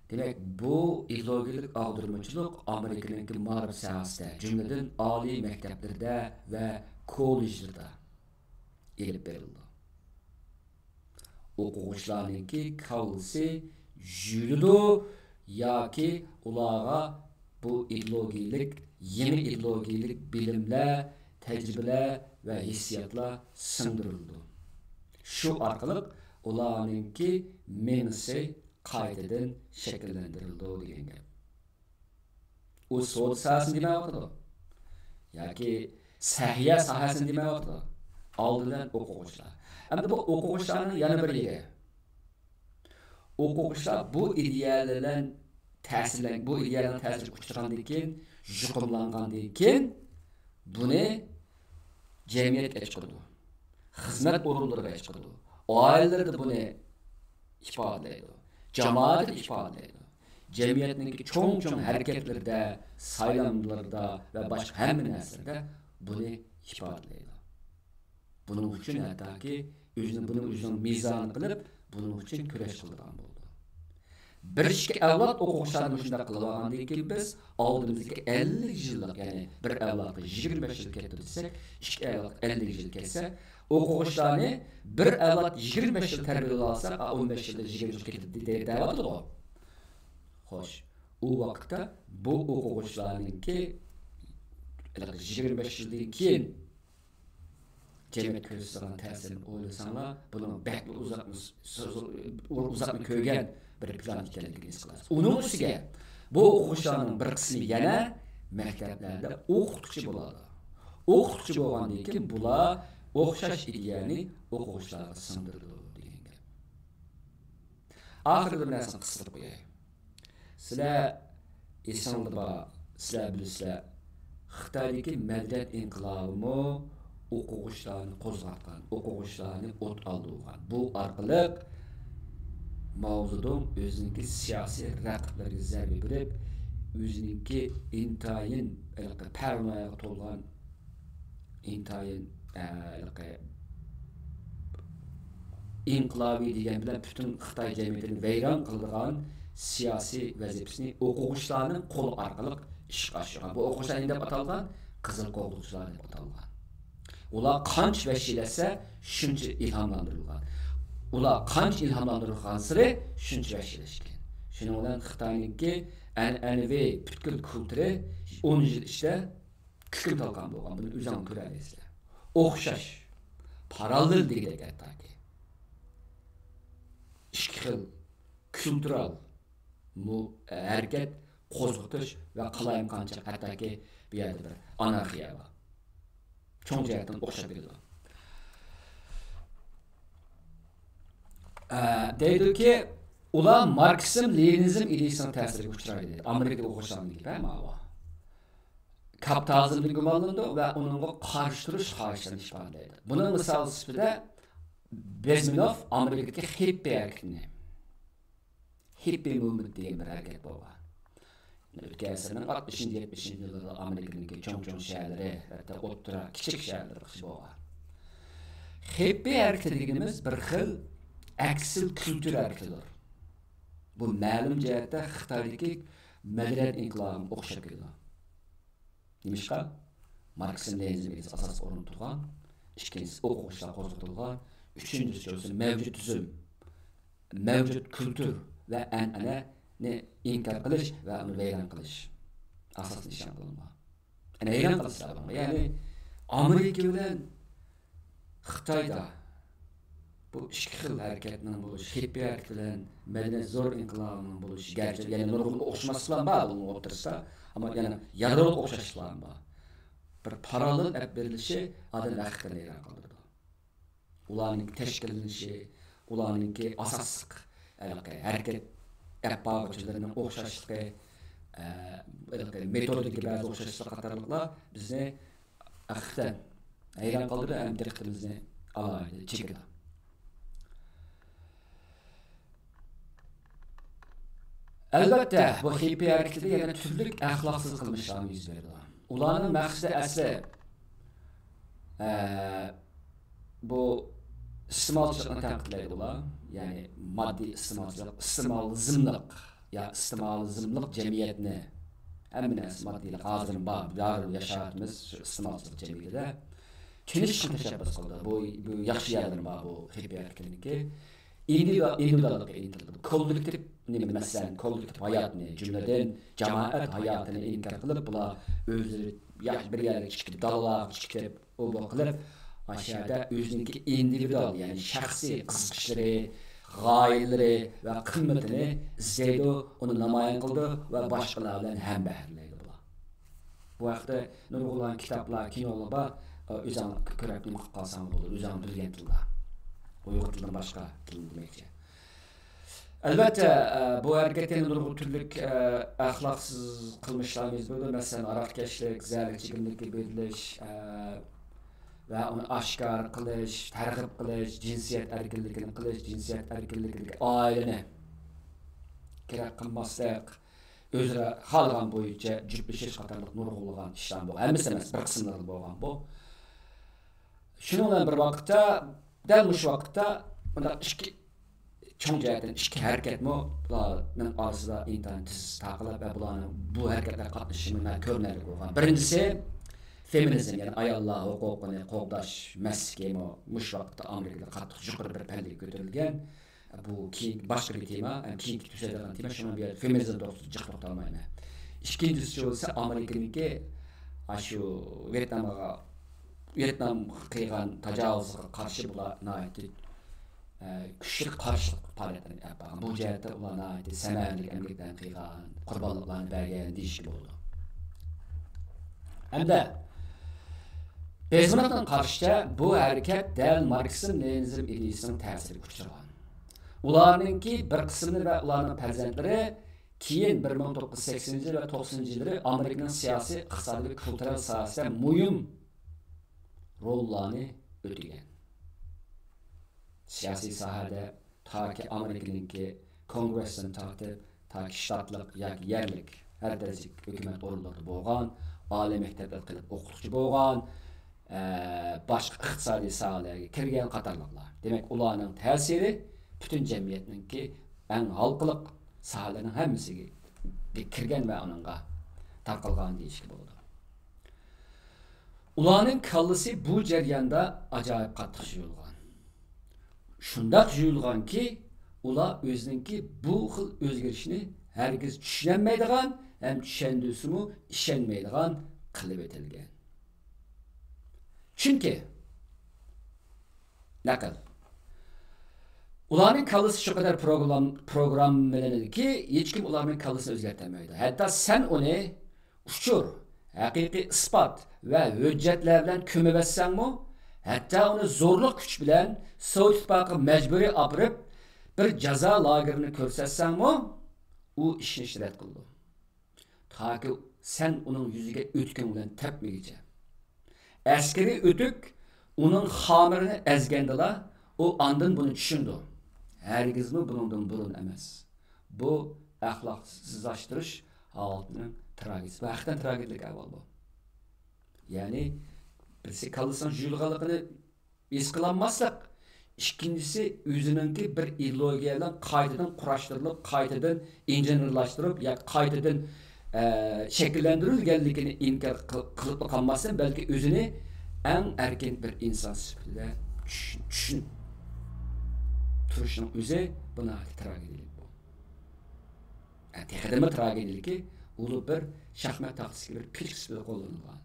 دېمەك، بۇ ئىدېئولوگىيەلىك ئاغدۇرمىچىلىق ئامېرىكىنىڭكى مائارىپ ساھەسىدە، جۈملىدىن ئالىي مەكتەپلىرىدە ۋە كوللېجلىرىدا ئېلىپ بېرىلىدۇ. ئوقۇغۇچىلارنىڭكى كاللىسى يۈيۈلىدۇ ياكى ئۇلارغا بۇ ئىدېئولوگىيەلىك، يېڭى ئىدېئولوگىيەلىك بىلىملەر، تەجرىبىلەر ۋە ھېسسىياتلار سىڭدۈرۈلىدۇ. شۇ ئارقىلىق ئۇلارنىڭكى مېڭىسى قايتىدىن شەكىللەندۈرۈلىدۇ دېگەن گەپ. ئۇ سودا ساھەسىنى دېمەيۋاتىدۇ ياكى سەھىيە ساھەسىنى دېمەيۋاتىدۇ. ئالدى بىلەن ئوقۇغۇچىلار. ئەمدى بۇ ئوقۇغۇچىلارنىڭ يەنە بىر يېرى. ئوقۇغۇچىلار بۇ ئىدىيەلەر بىلەن تەسىرلەن-، بۇ ئىدىيەلەرنىڭ تەسىرىگە ئۇچرىغاندىن كېيىن، يۇقۇملانغاندىن كېيىن، بۇنى جەمئىيەتكە ئەچىقىدۇ، خىزمەت ئورۇنلىرىغا ئەچىقىدۇ، ئائىلىلىرىدە بۇنى ئىپادىلەيدۇ، جامائەتتە ئىپادىلەيدۇ، جەمئىيەتنىڭكى چوڭ چوڭ ھەرىكەتلىرىدە، سايلاملىرىدا ۋە باشقا ھەممە نەرسىلەردە بۇنى ئىپادىلەيدۇ. بۇنىڭ ئۈچۈن ھەتتاكى ئۆزىنى، بۇنى ئۆزىنىڭ مىزانى قىلىپ، بۇنىڭ ئۈچۈن كۈرەش قىلىدىغان بولىدۇ. بىر ئىككى ئەۋلاد ئوقۇغۇچىلارنى مۇشۇنداق قىلىۋالغاندىن كېيىن، بىز ئالدىمىزدىكى ئەللىك يىللىق، يەنى بىر ئەۋلادقا يىگىرمە بەش يىل كەتتى دېسەك، ئىككى ئەۋلاد ئەللىك يىل كەتسە، ئوقۇغۇچىلارنى بىر ئەۋلاد يىگىرمە بەش يىل تەربىيەلىۋالساق، ئا، ئون بەش يىلدا يىگىرمە يىل كېتىدۇ دەۋاتىدۇ. خوش، ئۇ ۋاقىتتا بۇ ئوقۇغۇچىلارنىڭكى يىگىرمە بەش يىلدىن كېيىن جەمئىيەتكە كۆرسىتىدىغان تەسىرىنى ئويلىساڭلار، بۇنىڭ بەكمۇ ئۇزاقمۇ، ئۇزاقمۇ كۆرگەن بىر پىلان ئىكەنلىكىنى ھېس قىلىسىز. ئۇنىڭ ئۈستىگە بۇ ئوقۇغۇچىلارنىڭ بىر قىسمى يەنە مەكتەپلەردە ئوقۇتقۇچى بولىدۇ. ئوقۇتقۇچى بولغاندىن كېيىن بۇلار ئوخشاش ئىدىيەنى ئوقۇغۇچىلارغا سىڭدۈرىدۇ دېگەن گەپ. ئاخىرىدا بىر نەرسىنى قىستۇرۇپ قوياي. سىلەر ئېسىڭلاردا بار، سىلەر بىلىسىلەر، خىتايدىكى مەدەنىيەت ئىنقىلابىمۇ ئوقۇغۇچىلارنى قوزغاتقان، ئوقۇغۇچىلارنى ئوت ئالدۇرغان. بۇ ئارقىلىق ماۋزېدۇڭ ئۆزىنىڭكى سىياسىي رەقىبلىرىگە زەربە بېرىپ، ئۆزىنىڭكى ئىنتايىن ھېلىقى پارانوياغا تولغان، ئىنتايىن، ئە، ھېلىقى ئىنقىلابىي دېگەن بىلەن پۈتۈن خىتاي جەمئىيىتىنى ۋەيران قىلىدىغان سىياسىي ۋەزىپىسىنى ئوقۇغۇچىلارنىڭ قولى ئارقىلىق ئىشقا ئاشۇرغان. بۇ ئوقۇغۇچىلار نېمە دەپ ئاتالغان؟ قىزىل قوغدىغۇچىلار دەپ ئاتالغان. ئۇلار قانچە ۋەھشىيلەشسە، شۇنچە ئىلھاملاندۇرۇلغان. ئۇلار قانچە ئىلھاملاندۇرۇلغانسېرى، شۇنچە ۋەھشىيلەشكەن. شۇنىڭ بىلەن خىتاينىڭكى ئەنئەنىۋى پۈتكۈل كۈلتۈرى ئون يىل ئىچىدە كۈكۈن تالقان بولغان، بۇنى ئۆزۈڭلار كۆرەلەيسىلەر. ئوخشاش، پاراللېل دېگۈدەك ھەتتاكى. ئىككى خىل كۇلتۇرال مۇ-، ھەرىكەت، قوزغىتىش ۋە قالايمىقانچىلىق، ھەتتاكى بۇ يەردە بىر ئانارخىيە بار. چوڭ جەھەتتىن ئوخشاپ كېتىدۇ. ئە، دەيدۇكى، ئۇلار ماركسىزم، لېنىنىزم ئىدىيىسىنىڭ تەسىرىگە ئۇچرايدۇ دەيدۇ. ئامېرىكىدا ئوخشىغان گېپى ماۋۇ. كاپىتالىزمدىن گۇمانلىنىدۇ ۋە ئۇنىڭغا قارشى تۇرۇش خاھىشلىرىنى ئىپادىلەيدۇ. بۇنىڭ مىسالى سۈپىتىدە بېزمىنوف ئامېرىكىدىكى خىپپى ھەرىكىتىنى، خىپپى موۋمېنت دېگەن بىر ھەرىكەت بولغان. ئۆتكەن ئەسىرنىڭ ئاتمىشىنچى، يەتمىشىنچى يىللىرىدا ئامېرىكىنىڭكى چوڭ-چوڭ شەھەرلىرى، ھەتتا ئوتتۇرا، كىچىك شەھەرلىرى قىلىش بولغان. خىپپى ھەرىكىتى دېگىنىمىز بىر خىل ئەكسىل كۈلتۈر ھەرىكىتىدۇر. بۇ مەلۇم جەھەتتە خىتايدىكى مەدەنىيەت ئىنقىلابىغا ئوخشاپ كېتىدۇ. نېمىشقا؟ ماركسىزم لېنىنىزم ئىدىيىسى ئاساسلىق ئورۇندا تۇرغان، ئىككىنچىسى ئوقۇغۇچىلار قوزغىتىلغان، ئۈچىنچىسى بولسا مەۋجۇت تۈزۈم، مەۋجۇت كۈلتۈر ۋە ئەنئەنىنى ئىنكار قىلىش ۋە ئۇنى ۋەيران قىلىش ئاساسىي نىشان قىلىنغان. ئەنە ھەيران قالىسىلەر بۇنىڭغا. يەنى ئامېرىكا بىلەن خىتايدا بۇ ئىككى خىل ھەرىكەتنىڭ بولۇشى، خىپپى ھەرىكىتى بىلەن مەدەنىيەت زور ئىنقىلابىنىڭ بولۇشى، گەرچە يەنە نۇرغۇن ئوخشىماسلىقلار بار بۇنىڭ ئوتتۇرىسىدا، ئەمما يەنە يادرولۇق ئوخشاشلىقلار بار. بىر پاراللېل ئەپ بېرىلىشى ئادەمنى ھەقىقەتەن ھەيران قالدۇرىدۇ. ئۇلارنىڭ تەشكىللىنىشى، ئۇلارنىڭكى ئاساسلىق ھېلىقى ھەرىكەت ئەپ بارغۇچىلىرىنىڭ ئوخشاشلىقى، ئە، مېتودىكا بەزى ئوخشاشلىق قاتارلىقلار بىزنى ھەقىقەتەن ھەيران قالدۇرىدۇ ھەم دىققىتىمىزنى ئالاھىدە چېكىدۇ. ئەلۋەتتە، بۇ خىپپى ھەرىكىتىدە يەنە تۈرلۈك ئەخلاقسىز قىلمىشلارمۇ يۈز بېرىدۇ. ئۇلارنىڭ مەقسىتى ئەسلى، ئە، بۇ ئىستېمالچىلىقنى تەنقىدلەيدۇ ئۇلار. يەنى ماددىي ئىستېمالچىلىق، ئىستېمالىزملىق يا ئىستېمالىزملىق جەمئىيەتنى، ھەممە نەرسە ماددىيلىق، ھازىرمۇ بار، بارىبىر ياشاۋاتىمىز شۇ ئىستېمالچىلىق جەمئىيىتىدە. تۈنۈشۈشنى تەشەببۇس قىلدى. بۇ، بۇ ياخشى يەرلىرى بار بۇ خىپپى ھەرىكىتىنىڭكى. ئىندىۋىدۇ-، ئىندىۋىدۇئاللىققا ئىنتىلىدۇ. كوللېكتىپ نېمە، مەسىلەن، كوللېكتىپ ھاياتنى، جۈملىدىن جامائەت ھاياتىنى ئىنكار قىلىپ، بۇلار ئۆزلىرى ياخشى بىر يەرگە چىقىپ، دالالارغا چىقىپ، ئۇ بۇ قىلىپ، ئاشۇ يەردە ئۆزىنىڭكى ئىندىۋىدۇئال، يەنى شەخسىي قىزىقىشلىرى، غايىلىرى ۋە قىممىتىنى ئىزدەيدۇ، ئۇنى نامايان قىلىدۇ ۋە باشقىلار بىلەن ھەمبەھىرلەيدۇ بۇلار. بۇ ھەقتە نۇرغۇنلىغان كىتابلار، كىنولار بار. ئۆزۈڭ كۆرۈپ نېمە قىلىپ قالساڭ بولىدۇ، ئۆزۈڭ بىلگەن تىلدا. ئۇيغۇر تىلىدىن باشقا تىلنى دېمەكچى. ئەلۋەتتە، ئە، بۇ ھەرىكەت يەنە نۇرغۇن تۈرلۈك، ئە، ئەخلاقسىز قىلمىشلارنى يۈز بېرىدۇ. مەسىلەن، ھاراقكەشلىك، زەھەرلىك ئىچىملىككە بېرىلىش، ئە، ۋە ئۇنى ئاشكارا قىلىش، تەرغىب قىلىش، جىنسىيەت ئەركىنلىكىنى قىلىش، جىنسىيەت ئەركىنلىكىدىكى ئائىلىنى كېرەك قىلماسلىق، ئۆزئارا خالىغان بويىچە جۈپلىشىش قاتارلىق نۇرغۇنلىغان ئىشلار بولغان. ھەممىسى ئەمەس، بىر قىسىملىرى بولغان بۇ. شۇنىڭ بىلەن بىر ۋاقىتتا، دەل مۇشۇ ۋاقىتتا مۇنداق ئىككى چوڭ جەھەتتىن ئىككى ھەرىكەتمۇ بۇلارنىڭ ئارىسىدا ئىنتايىن تېز تارقىلىپ ۋە بۇلارنىڭ بۇ ھەرىكەتلەرگە قاتنىشىشى مۇنداق كۆرۈنەرلىك بولغان. بىرىنچىسى، فېمىنىزم، يەنى ئاياللار ھوقۇقىنى قوغداش مەسلىكىمۇ مۇشۇ ۋاقىتتا ئامېرىكىدا قاتتىق يۇقىرى بىر پەللىگە كۆتۈرۈلگەن. بۇ كېيىن باشقا بىر تېما، ھەم كېيىنكى تۈزەتىدىغان تېما، شۇڭا بۇ يەردە فېمىنىزم توغرىسىدا جىق توختالمايمەن. ئىككىنچىسى بولسا ئامېرىكىنىڭكى ئاشۇ ۋيېتنامغا، ۋيېتنامغا قىلغان تاجاۋۇزىغا قارشى بۇلار ناھايىتى، ئە، كۈچلۈك قارشىلىق پائالىيەتلىرىنى ئېلىپ بارغان. بۇ جەھەتتە ئۇلار ناھايىتى سەمەرىلىك ئەمگەكلەرنى قىلغان، قۇربانلىقلارنى بەرگەن دېيىشكە بولىدۇ. ھەمدە بېزمېرتنىڭ قارىشىچە، بۇ ھەرىكەت دەل ماركسىزم لېنىنىزم ئىدىيىسىنىڭ تەسىرىگە ئۇچرىغان. ئۇلارنىڭكى بىر قىسمى ۋە ئۇلارنىڭ پەرزەنتلىرى كېيىن بىر مىڭ توققۇز يۈز سەكسىنىنچى ۋە توقسىنىنچى يىللىرى ئامېرىكىنىڭ سىياسىي، ئىقتىسادىي ۋە كۇلتۇرىل ساھەسىدە مۇھىم روللارنى ئۆتىگەن. سىياسىي ساھەدە تاكى ئامېرىكىنىڭكى كونگرېسىدىن تارتىپ، تاكى شتاتلىق ياكى يەرلىك ھەر دەرىجىلىك ھۆكۈمەت ئورۇنلىرىدا بولغان، ئالىي مەكتەپلەردە قېلىپ ئوقۇتقۇچى بولغان، ئە، باشقا ئىقتىسادىي ساھەلەرگە كىرگەن قاتارلىقلار. دېمەك، ئۇلارنىڭ تەسىرى پۈتۈن جەمئىيەتنىڭكى ئەڭ ھالقىلىق ساھەلەرنىڭ ھەممىسىگە كىرگەن ۋە ئۇنىڭغا تارقالغان دېيىشكە بولىدۇ. ئۇلارنىڭ كاللىسى بۇ جەرياندا ئاجايىپ قاتتىق يۇيۇلغان. شۇنداق يۇيۇلغانكى، ئۇلار ئۆزىنىڭكى بۇ خىل ئۆزگىرىشىنى ھەرگىز چۈشىنەلمەيدىغان ھەم چۈشەندۈرسىمۇ ئىشەنمەيدىغان قىلىۋېتىلگەن. چۈنكى، نەقىل، ئۇلارنىڭ كاللىسى شۇ قەدەر پروگرام-، پروگراممىلىنىدۇكى، ھېچكىم ئۇلارنىڭ كاللىسىنى ئۆزگەرتەلمەيدۇ. ھەتتا سەن ئۇنى ئۇچۇر، ھەقىقىي ئىسپات ۋە ھۆججەتلەر بىلەن كۆمۈۋەتسەڭمۇ، ھەتتا ئۇنى زورلۇق كۈچ بىلەن سوۋېت ئىتتىپاقىغا مەجبۇرىي ئاپىرىپ، بىر جازا لاگېرىنى كۆرسەتسەڭمۇ، ئۇ ئىشىنىشنى رەت قىلىدۇ. تاكى سەن ئۇنىڭ يۈزىگە ئۆتۈكۈڭ بىلەن تەپمىگىچە. ئەسكىرىي ئۆتۈك ئۇنىڭ خامىرىنى ئەزگەندىلا، ئۇ ئاندىن بۇنى چۈشىنىدۇ. ھەرگىزمۇ بۇنىڭدىن بۇرۇن ئەمەس. بۇ ئەخلاقسىزلاشتۇرۇش ھالىتىنىڭ تراگېدىيىسى. بۇ ھەقىقەتەن تراگېدىيەلىك ئەھۋال بۇ. يەنى، بىرسى كاللىسىنىڭ يۇيۇلغانلىقىنى ھېس قىلالماسلىق، ئىككىنچىسى، ئۆزىنىڭكى بىر ئىدېئولوگىيە بىلەن قايتىدىن قۇراشتۇرۇلۇپ، قايتىدىن ئىنژېنېرلاشتۇرۇپ ياكى قايتىدىن، ئە، شەكىللەندۈرۈلگەنلىكىنى ئىنكار قىل-، قىلىپلا قالماستىن، بەلكى ئۆزىنى ئەڭ ئەركىن بىر ئىنسان سۈپىتىدە چۈش-، چۈشىنىپ تۇرۇشنىڭ ئۆزى بۇ ناھايىتى تراگېدىيەلىك بۇ. ئە، تېخىدىنمۇ تراگېدىيەلىكى، ئۇ بىر شاھمات تاختىسىدىكى بىر پىچىك سۈپىتىدە قوللىنىلغان.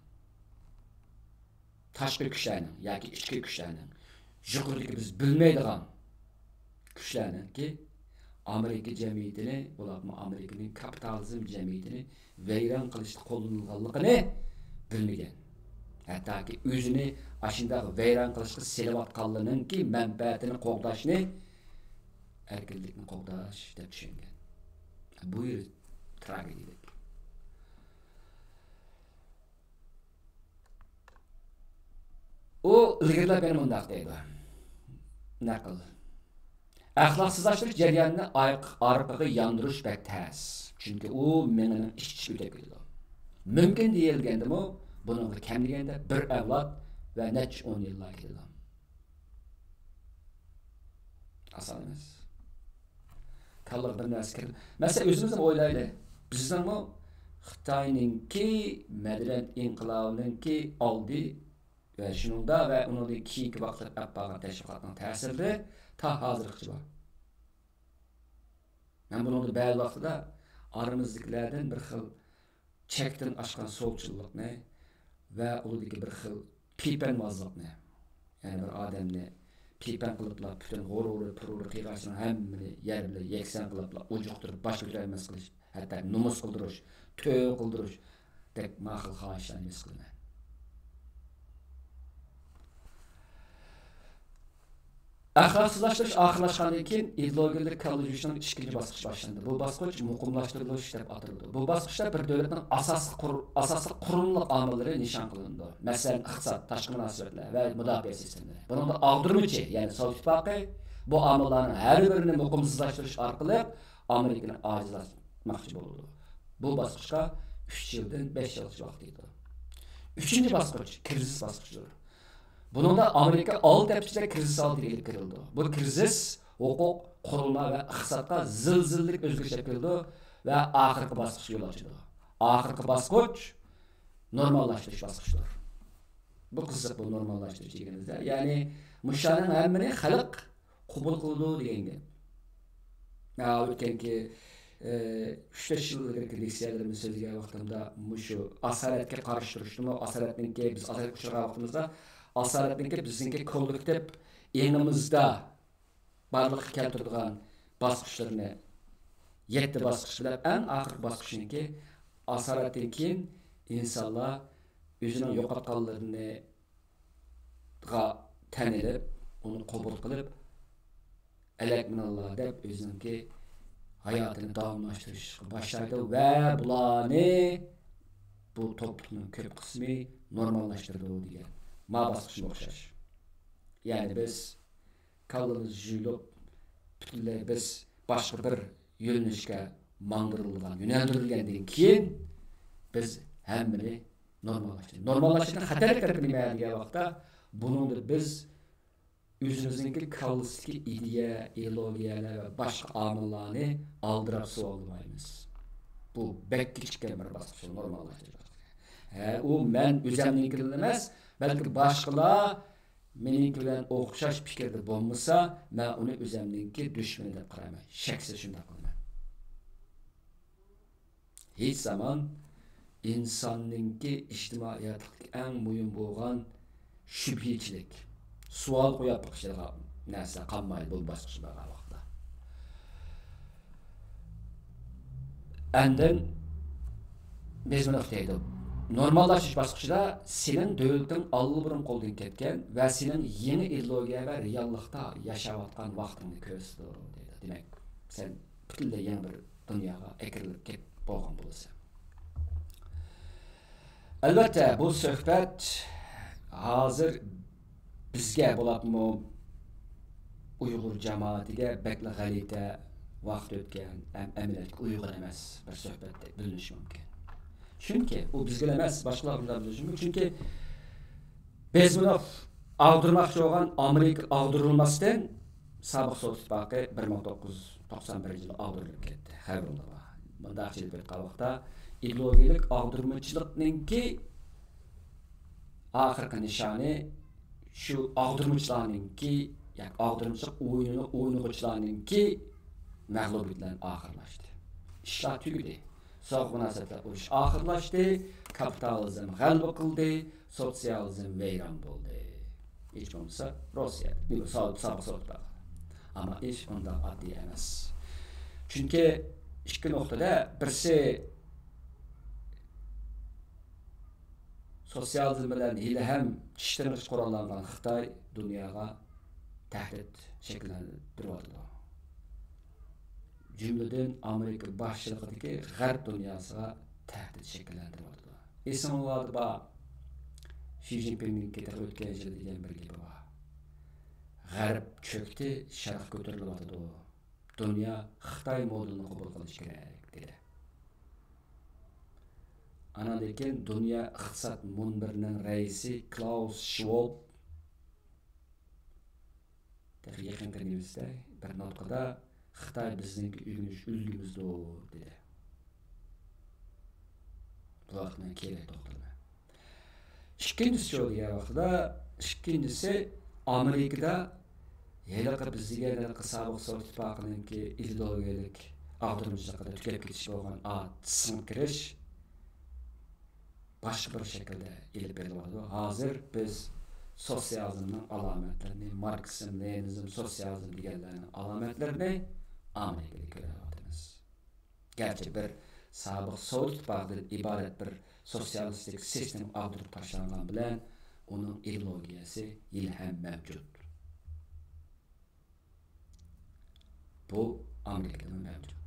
تاشقى كۈچلەرنىڭ ياكى ئىچكى كۈچلەرنىڭ، يۇقىرىدىكى بىز بىلمەيدىغان كۈچلەرنىڭكى ئامېرىكا جەمئىيىتىنى، بولۇپمۇ ئامېرىكىنىڭ كاپىتالىزم جەمئىيىتىنى ۋەيران قىلىشتا قوللىنىلغانلىقىنى بىلمىگەن. ھەتتاكى ئۆزىنى ئاشۇنداق ۋەيران قىلىشقا سېلىۋاتقانلىرىنىڭكى مەنپەئەتىنى قوغداشنى ئەركىنلىكنى قوغداش دەپ چۈشەنگەن. بۇ يەر تراگېدىيەلىك. ئۇ ئىلگىرىلەپ يەنە مۇنداق دەيدۇ. نەقىل. ئەخلاقسىزلاشتۇرۇش جەريانىنى ئارق-، ئارقىغا ياندۇرۇش بەك تەس. چۈنكى ئۇ مېڭىنىڭ ئىچ-ئىچىگە ئۆتۈپ كېتىدۇ. مۇمكىن دېيىلگەندىمۇ، بۇنىڭغا كەم دېگەندە بىر ئەۋلاد ۋە نەچچە ئون يىللار كېتىدۇ. ئاسان ئەمەس. كاللىغا بىر نەرسە كىرىپ، مەسىلەن، ئۆزىمىزنى ئويلايلى. بىزنىڭمۇ خىتاينىڭكى مەدەنىيەت ئىنقىلابىنىڭكى ئالدى ۋە شۇنىڭدا ۋە ئۇنىڭدىن كېيىنكى ۋاقىتلاردا ئەپ بارغان تەشۋىقاتنىڭ تەسىرلىرى تا ھازىرغىچە بار. مەن بۇنىڭدا بەزى ۋاقتىدا ئارىمىزدىكىلەردىن بىر خىل چەكتىن ئاشقان سولچىللىقنى ۋە ئۇلاردىكى بىر خىل پىپەنۋازلىقنى، يەنى بىر ئادەمنى پىپەن قىلىپلا پۈتۈن غۇرۇرى، پۇرۇرى، قىيغاچىنىڭ ھەممىنى يەر بىلەن يەكسان قىلىپلا ئۇجۇقتۇرۇپ، باش كۆتۈرەلمەس قىلىش، ھەتتا نومۇس قىلدۇرۇش، تۆۋە قىلدۇرۇشتەك ما خىل خاھىشلارنى ھېس قىلىمەن. ئەخلاقسىزلاشتۇرۇش ئاخىرلاشقاندىن كېيىن، ئىدېئولوگىيەلىك كاللا جۇيۇشنىڭ ئىككىنچى باسقۇچى باشلاندى. بۇ باسقۇچ مۇقىملاشتۇرۇلۇش دەپ ئاتىلىدۇ. بۇ باسقۇچتا بىر دۆلەتنىڭ ئاساسلىق قۇر-، ئاساسلىق قۇرۇلمىلىق ئامىللىرى نىشان قىلىنىدۇ. مەسىلەن، ئىقتىساد، تاشقى مۇناسىۋەتلەر ۋە مۇداپىئە سىستېمىلىرى. بۇنىڭدا ئاغدۇرمىچى، يەنى سوۋېت ئىتتىپاقى بۇ ئامىللارنىڭ ھەر بىرىنى مۇقىمسىزلاشتۇرۇش ئارقىلىق ئامېرىكىنى ئاجىزلاتماقچى بولىدۇ. بۇ باسقۇچقا ئۈچ يىلدىن بەش يىلغىچە ۋاقىت كېتىدۇ. ئۈچىنچى باسقۇچ، كىرىزىس باسقۇچىدۇر. بۇنىڭدا ئامېرىكا ئالدى تەپتىچىلىك كىرىزىس ھالىتىگە ئېلىپ كىرىلىدۇ. بۇ كىرىزىس ھوقۇق، قۇرۇلما ۋە ئىقتىسادقا زىلزىلىلىك ئۆزگىرىش ئەپ كېلىدۇ ۋە ئاخىرقى باسقۇچقا يول ئاچىدۇ. ئاخىرقى باسقۇچ نورماللاشتۇرۇش باسقۇچىدۇر. بۇ قىزىق، بۇ نورماللاشتۇرۇش دېگىنىمىزدە. يەنى مۇشۇلارنىڭ ھەممىنى خەلق قوبۇل قىلىدۇ دېگەن گەپ. ھە، ئۆتكەنكى، ئى، ئۈچ تۆت يىل ئىلگىرىكى لېكسىيەلىرىمنى سۆزلىگەن ۋاقتىمدا مۇشۇ ئاسارەتكە قارشى تۇرۇشنىمۇ، ئاسارەتنىڭكى، بىز ئاسارەتكە ئۇچرىغان ۋاقتىمىزدا ئاسارەتنىڭكى بىزنىڭكى كوللېكتىپ ئېڭىمىزدا بارلىققا كەلتۈرىدىغان باسقۇچلىرىنى، يەتتە باسقۇچ بىلەن ئەڭ ئاخىرقى باسقۇچنىڭكى ئاسارەتتىن كېيىن ئىنسانلار ئۆزىنىڭ يوقاتقانلىرىنى غا تەن ئېلىپ، ئۇنى قوبۇل قىلىپ، ئەلەكمىناللا دەپ ئۆزىنىڭكى ھاياتىنى داۋاملاشتۇرۇشقا باشلايدۇ ۋە بۇلارنى، بۇ توپلۇقنىڭ كۆپ قىسمى نورماللاشتۇرىدۇ دېگەن ما باسقۇچقا ئوخشاش. يەنى بىز كاللىمىز جۇيۇلۇپ، پۈتۈنلەي بىز باشقا بىر يۆنىلىشكە ماڭدۇرۇلغان، يۆنەلدۈرۈلگەندىن كېيىن، بىز ھەممىنى نورماللاشتۇردى. نورماللاشتۇرۇشنىڭ خەتەرلىك تەرىپى نېمە دېگەن ۋاقىتتا، بۇنىڭدا بىز ئۆزىمىزنىڭكى كاللىسىدىكى ئىدىيە، ئىدېئولوگىيەلەر ۋە باشقا ئامىللارنى ئالدىراپ سۇۋالمايمىز. بۇ بەك كېچىككەن بىر باسقۇچ، نورماللاشتۇرۇش باسقۇچى. ھە، ئۇ مەن ئۆزەمنىڭكىلا ئەمەس، بەلكى باشقىلار مېنىڭكى بىلەن ئوخشاش پىكىردە بولمىسا، مەن ئۇنى ئۆزەمنىڭكى دۈشمىنى دەپ قارايمەن. شەكسىز شۇنداق قىلىمەن. ھېچ زامان ئىنساننىڭكى ئىجتىمائىي ھاياتلىقتىكى ئەڭ مۇھىم بولغان شۈبھىچىلىك، سوئال قويۇپ بېقىشىدىغان نەرسە قالمايدۇ بۇ باسقۇچقا بارغان ۋاقىتتا. ئاندىن بىز بۇنى ئۇقتۇق دەيدۇ. نورماللاشتۇرۇش باسقۇچىدا سېنىڭ دۆلىتىڭ ئاللىبۇرۇن قولدىن كەتكەن ۋە سېنىڭ يېڭى ئىدېئولوگىيە ۋە رېئاللىقتا ياشاۋاتقان ۋاقتىڭنى كۆرسىتىدۇ دەيدۇ. دېمەك، سەن پۈتۈنلەي يېڭى بىر دۇنياغا ئەكىرىلىپ كەت-، بولغان بولىسەن. ئەلۋەتتە، بۇ سۆھبەت ھازىر بىزگە، بولۇپمۇ ئۇيغۇر جامائىتىگە بەكلا غەلىتە ۋاقىت ئۆتكەن، ئەم-، ئەمەلىيەتتە ئۇيغۇر ئەمەس بىر سۆھبەتتەك بىلىنىشى مۇمكىن. چۈنكى ئۇ بىزگىلا ئەمەس، باشقىلارغا بىلىنىشى مۇمكىن. چۈنكى بېزمىنوف ئاغدۇرماقچى بولغان ئامېرىكا ئاغدۇرۇلماستىن، سابىق سوۋېت ئىتتىپاقى بىر مىڭ توققۇز يۈز توقسان بىرىنچى يىلى ئاغدۇرۇلۇپ كەتتى. خەۋىرىڭلار بار. مۇنداقچە ئېلىپ ئېيتقان ۋاقىتتا، ئىدېئولوگىيەلىك ئاغدۇرمىچىلىقنىڭكى ئاخىرقى نىشانى شۇ ئاغدۇرمىچىلارنىڭكى، ياكى ئاغدۇرمىچىلىق ئويۇنىنى ئوينىغۇچىلارنىڭكى مەغلۇبىيىتى بىلەن ئاخىرلاشتى. ئىشلار تۈگىدى. سوغۇق مۇناسىۋەتلەر ئۇرۇشى ئاخىرلاشتى. كاپىتالىزم غەلىبە قىلدى. سوتسىيالىزم ۋەيران بولدى. ھېچ بولمىسا روسىيە، سا-، سابىق سوۋېت ئىتتىپاقى. ئەمما ئىش ئۇنداق ئاددىي ئەمەس. چۈنكى ئىككى نۇقتىدا، بىرسى، سوتسىيالىزم بىلەن ھېلىھەم چىش تىرنىقىچە قوراللانغان خىتاي دۇنياغا تەھدىت شەكىللەندۈرۈۋاتىدۇ. جۈملىدىن ئامېرىكا باشچىلىقىدىكى غەرب دۇنياسىغا تەھدىت شەكىللەندۈرۈۋاتىدۇ. ئېسىڭلاردا بار، شى جىنپىڭنىڭكى تېخى ئۆتكەن يىلى دېگەن بىر گېپى بار. «غەرب چۆكتى، شەرق كۆتۈرۈلۈۋاتىدۇ. دۇنيا خىتاي مودېلىنى قوبۇل قىلىشى كېرەك» دېدى. ئاناندىن كېيىن دۇنيا ئىقتىساد مۇنبىرىنىڭ رەئىسى كلاۋس شۋوب تېخى يېقىنقى نېمىسىدە بىر نۇتقىدا «خىتاي بىزنىڭكى ئۆگىنىش ئۈلگىمىزدۇر» دېدى. بۇ ھەقتە مەن كېيىنرەك توختىلىمەن. ئىككىنچىسى شۇ دېگەن ۋاقتىدا، ئىككىنچىسى ئامېرىكىدا ھېلىقى بىز دېگەن ھېلىقى سابىق سوۋېت ئىتتىپاقىنىڭكى ئىدېئولوگىيەلىك ئاغدۇرمىچىلىقىدا تۈگەپ كېتىش بولغان ئا سىڭىپ كىرىش باشقا بىر شەكىلدە ئېلىپ بېرىلىۋاتىدۇ. ھازىر بىز سوتسىيالىزمنىڭ ئالامەتلىرىنى، ماركسىزم، لېنىنىزم، سوتسىيالىزم دېگەنلەرنىڭ ئالامەتلىرىنى ئامېرىكىدا كۆرۈۋاتىمىز. گەرچە بىر سابىق سوۋېت ئىتتىپاقىدىن ئىبارەت بىر سوتسىيالىستىك سىستېما ئاغدۇرۇپ تاشلانغان بىلەن، ئۇنىڭ ئىدېئولوگىيەسى ھېلىھەم مەۋجۇت. بۇ ئامېرىكىدىمۇ مەۋجۇت.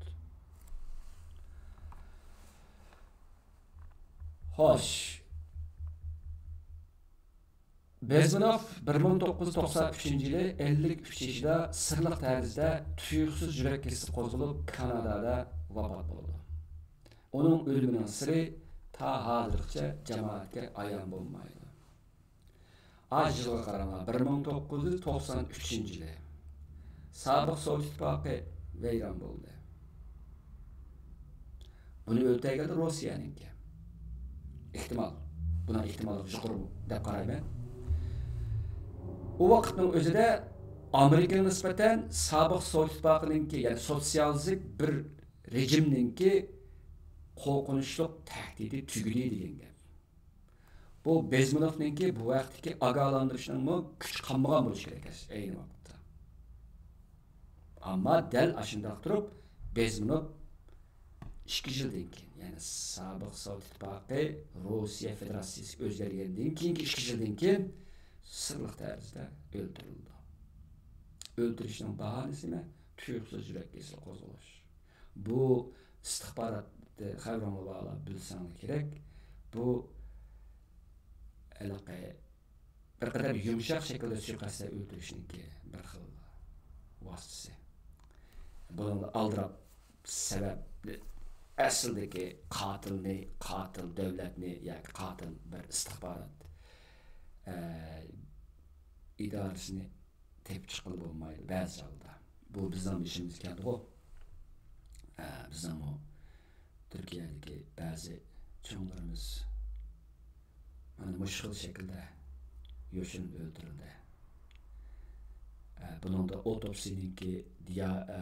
خوش. بېزمىنوف بىر مىڭ توققۇز يۈز توقسان ئۈچىنچى يىلى ئەللىك ئۈچ يېشىدا سىرلىق تەرزدە تۇيۇقسىز يۈرەك كېسىلى قوزغىلىپ، كانادادا ۋاپات بولىدۇ. ئۇنىڭ ئۆلۈمىنىڭ سىرى تا ھازىرغىچە جامائەتكە ئايان بولمايدۇ. ئاش يىلغا قاراڭلار، بىر مىڭ توققۇز يۈز توقسان ئۈچىنچى يىلى سابىق سوۋېت ئىتتىپاقى ۋەيران بولدى. بۇنى ئۆلتۈرگەن روسىيەنىڭكى. ئېھتىمال. بۇنىڭ ئېھتىماللىقى يۇقىرى دەپ قارايمەن. ئۇ ۋاقىتنىڭ ئۆزىدە ئامېرىكىغا نىسبەتەن سابىق سوۋېت ئىتتىپاقىنىڭكى، يەنى سوتسىيالىزم بىر رېجىمنىڭكى قورقۇنچلۇق تەھدىتى تۈگىدى دېگەن گەپ. بۇ بېزمىنوفنىڭكى بۇ ھەقتىكى ئاگاھلاندۇرۇشىنىڭمۇ كۈچى قالمىغان بولۇشى كېرەك ئەينى ۋاقىتتا. ئەمما دەل ئاشۇنداق تۇرۇپ، بېزمىنوف ئىككى يىلدىن كېيىن، يەنى سابىق سوۋېت ئىتتىپاقى، روسىيە فېدېراتسىيىسى ئۆزگەرگەندىن كېيىنكى ئىككى يىلدىن كېيىن سىرلىق تەرزدە ئۆلتۈرۈلىدۇ. ئۆلتۈرۈشنىڭ باھانىسى نېمە؟ تۇيۇقسىز يۈرەك كېسىلى قوزغىلىش. بۇ ئىستىخبارات خەۋىرىڭلار بارلار بىلسەڭلار كېرەك. بۇ ھېلىقى بىر قەدەر يۇمشاق شەكىلدە سۇيىقەستلەپ ئۆلتۈرۈشنىڭكى بىر خىل ۋاسىتىسى. بۇنىڭدا ئالدىراپ سەۋەب، ئەسلىدىكى قاتىلنى، قاتىل دۆلەتنى ياكى قاتىل بىر ئىستىخبارات، ئە، ئىدارىسىنى تېپىپ چىققىلى بولمايدۇ بەزى ھالدا. بۇ بىزنىڭ بېشىمىزغا كەلدىغۇ. ئە، بىزنىڭمۇ تۈركىيەدىكى بەزى چوڭلىرىمىز مانا مۇشۇ خىل شەكىلدە يوشۇرۇن ئۆلتۈرۈلدى. ئە، بۇنىڭدا ئوتوپسىينىڭكى دىيا-، ئە،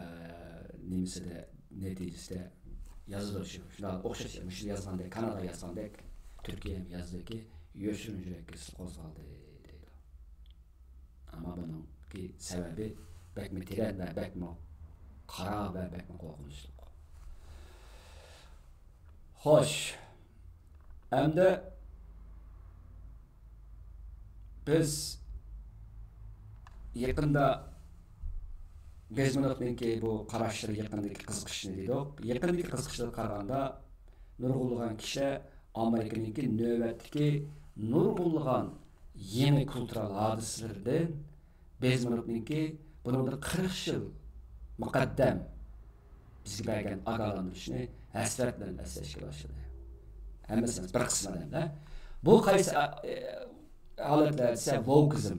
نېمىسىدە، نەتىجىسىدە يازىدۇ شۇ. شۇنداق ئوخشاش، مۇشۇ يازغاندەك، كانادا يازغاندەك، تۈركىيە ھەم يازدىكى، يوشۇرۇن يۈرەك كېسىلى قوزغالدى دەيدۇ. ئەمما بۇنىڭكى سەۋەبى بەكمۇ تېرەن ۋە بەكمۇ قارا ۋە بەكمۇ قورقۇنچلۇق. خوش، ئەمدى بىز يېقىندا بېزمىنوفنىڭكى بۇ قاراشلىرى يېقىندىكى قىزىقىشنى دېدۇق. يېقىندىكى قىزىقىشلارغا قارىغاندا، نۇرغۇنلىغان كىشىلەر ئامېرىكىنىڭكى نۆۋەتتىكى نۇرغۇنلىغان يېڭى كۇلتۇرال ھادىسىلىرىدىن بېزمىنوفنىڭكى بۇنىڭدىن قىرىق يىل مۇقەددەم بىزگە بەرگەن ئاگاھلاندۇرۇشىنى ھەسرەت بىلەن ئەسلەشكە باشلىدى. ھەممىسى ئەمەس، بىر قىسمى ئادەملەر. بۇ قايسى، ئە، ئە، ھالەتلەر دېسە، ۋوكىزم.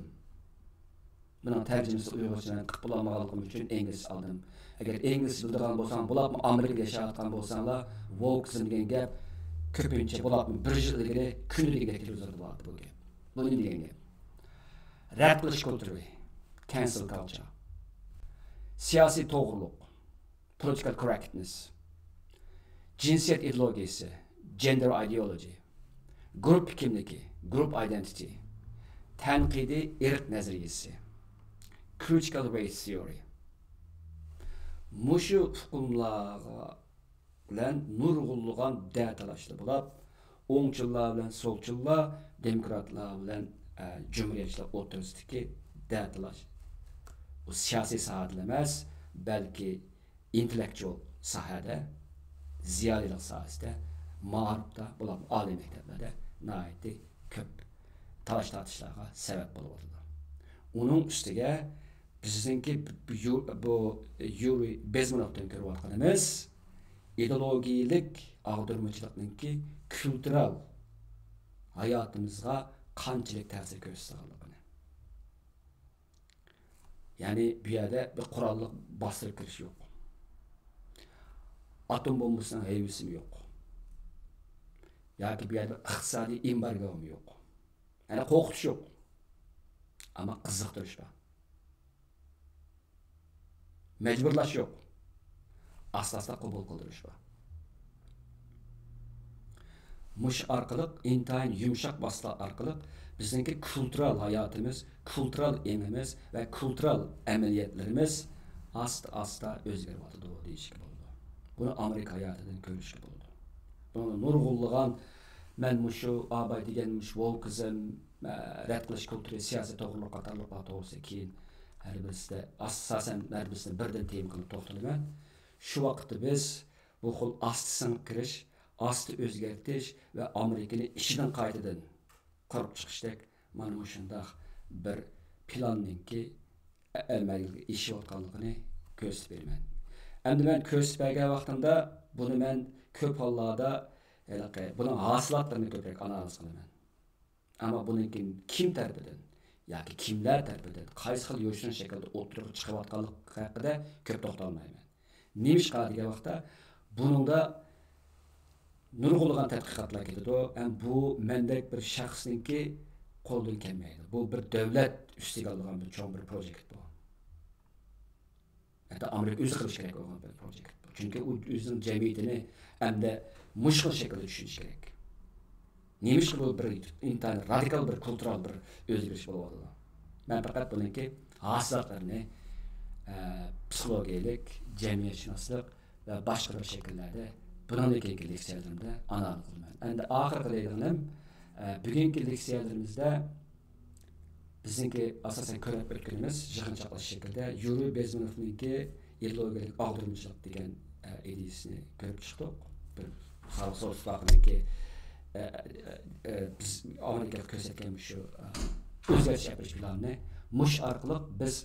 بۇنىڭ تەرجىمىسى ئۇيغۇرچە مەن قىلىپ بولالمىغانلىقىم ئۈچۈن ئىنگلىزچە ئالدىم. ئەگەر ئىنگلىزچە بىلىدىغان بولساڭ، بولۇپمۇ ئامېرىكىدا ياشاۋاتقان بولساڭلار، ۋوكىزم دېگەن گەپ كۆپىنچە بولۇپمۇ بىر يىل ئىلگىرى كۈندە دېگەندەك تېلېۋىزوردا بولاتتى بۇ گەپ. بۇ نېمە دېگەن گەپ؟ رەت قىلىش كۇلتۇرى، كەنسېل كالچر، سىياسىي توغرىلىق، پولىتىكال كوررېكتنېس، جىنسىيەت ئىدېئولوگىيىسى، جېندېر ئايدېئولوگى، گۇرۇپپا كىملىكى، گۇرۇپ ئايدېنتىتى، تەنقىدىي ئىرق نەزەرىيىسى، كرىتىكال رېس تىئورى. مۇشۇ ئۇقۇملارغا بىلەن نۇرغۇنلىغان دەتالاشلار بولۇپ، ئوڭچىللار بىلەن سولچىللار، دېموكراتلار بىلەن، ئە، جۇمھۇرىيەتچىلەر ئوتتۇرىسىدىكى دەتالاش. بۇ سىياسىي ساھەدىلا ئەمەس، بەلكى ئىنتېللېكتۇئال ساھەدە، زىيالىيلىق ساھەسىدە، مائارىپتا، بولۇپمۇ ئالىي مەكتەپلەردە ناھايىتى كۆپ تالاش تارتىشلارغا سەۋەب بولۇۋاتىدۇ. ئۇنىڭ ئۈستىگە بىزنىڭكى بۇ، بۇ يۇرىي بېزمېنوفتىن كۆرۈۋاتقىنىمىز ئىدېئولوگىيەلىك ئاغدۇرمىچىلىقنىڭكى كۈلتۈرەل ھاياتىمىزغا قانچىلىك تەسىر كۆرسىتىدىغانلىقىنى. يەنى بۇ يەردە بىر قوراللىق باستۇرۇپ كىرىش يوق. ئاتوم بومبىسىنىڭ ھەيۋىسىمۇ يوق. ياكى بۇ يەردە بىر ئىقتىسادىي ئېمبارگومۇ يوق. يەنى قورقۇتۇش يوق. ئەمما قىزىقتۇرۇش بار. مەجبۇرلاش يوق. ئاستا-ئاستا قوبۇل قىلدۇرۇش بار. مۇشۇ ئارقىلىق، ئىنتايىن يۇمشاق ۋاسىتىلەر ئارقىلىق بىزنىڭكى كۇلتۇرال ھاياتىمىز، كۇلتۇرال ئېڭىمىز ۋە كۇلتۇرال ئەمەلىيەتلىرىمىز ئاستا-ئاستا ئۆزگىرىۋاتىدۇ دېيىشكە بولىدۇ. بۇنى ئامېرىكا ھاياتىدىن كۆرۈشكە بولىدۇ. بۇنى نۇرغۇنلىغان، مەن مۇشۇ ئاباي دېگەن مۇشۇ ۋوكىزم، ئە، رەت قىلىش كۇلتۇرى، سىياسىي توغرىلىق قاتارلىقلار توغرىسىدا كېيىن ھەر بىرسىدە، ئاساسەن ھەر بىرسىنى بىردىن تېما قىلىپ توختىلىمەن. شۇ ۋاقىتتا بىز بۇ خىل ئاستا سىڭىپ كىرىش، ئاستا ئۆزگەرتىش ۋە ئامېرىكىنى ئىچىدىن قايتىدىن قۇرۇپ چىقىشتەك مانا مۇشۇنداق بىر پىلاننىڭكى ئەمەلگە ئېشىۋاتقانلىقىنى كۆرسىتىپ بېرىمەن. ئەمدى مەن كۆرسىتىپ بەرگەن ۋاقتىمدا بۇنى مەن كۆپ ھاللاردا ھېلىقى بۇنىڭ ھاسىلاتلىرىنى كۆپرەك ئانالىز قىلىمەن. ئەمما بۇنىڭكى كىم تەرىپىدىن ياكى كىملەر تەرىپىدىن قايسى خىل يوشۇرۇن شەكىلدە ئوتتۇرىغا چىقىۋاتقانلىقى ھەققىدە كۆپ توختالمايمەن. نېمىشقا دېگەن ۋاقىتتا بۇنىڭدا نۇرغۇنلىغان تەتقىقاتلار كېتىدۇ. ھەم بۇ مەندەك بىر شەخسنىڭكى قولىدىن كەلمەيدۇ. بۇ بىر دۆلەت ئۈستىگە ئالىدىغان بىر چوڭ بىر پروژېكت بۇ. ھەتتا ئامېرىكا ئۆزى قىلىشى كېرەك بولغان بىر پروژېكت بۇ. چۈنكى ئۇ ئۆزىنىڭ جەمئىيىتىنى ئەمدى مۇشۇ خىل شەكىلدە چۈشىنىشى كېرەك. نېمىشقا بۇ بىر ئىنتايىن رادىكال بىر كۇلتۇرال بىر ئۆزگىرىش بولۇۋاتىدۇ؟ مەن پەقەت بۇنىڭكى ھاسىلاتلىرىنى، ئە، پسىخولوگىيەلىك، جەمئىيەتشۇناسلىق ۋە باشقا بىر شەكىللەردە بۇنىڭدىن كېيىنكى لېكسىيەلىرىمدە ئانالىز قىلىمەن. ئەمدى ئاخىرقى دەيدىغىنىم، ئە، بۈگۈنكى لېكسىيەلىرىمىزدە بىزنىڭكى ئاساسەن كۆرۈپ ئۆتكىنىمىز يىغىنچاقلاش شەكلىدە يۇرىي بېزمېنوفنىڭكى ئىدېئولوگىيەلىك ئاغدۇرمىچىلىق دېگەن، ئە، ئىدىيىسىنى كۆرۈپ چىقتۇق. بىر خەلق سوۋېت ئىتتىپاقىنىڭكى، ئە، ئە، ئە، بىز ئامېرىكىغا كۆرسەتكەن مۇشۇ، ئە، ئۆزگەرتىش ئەپەرىش پىلانىنى، مۇشۇ ئارقىلىق بىز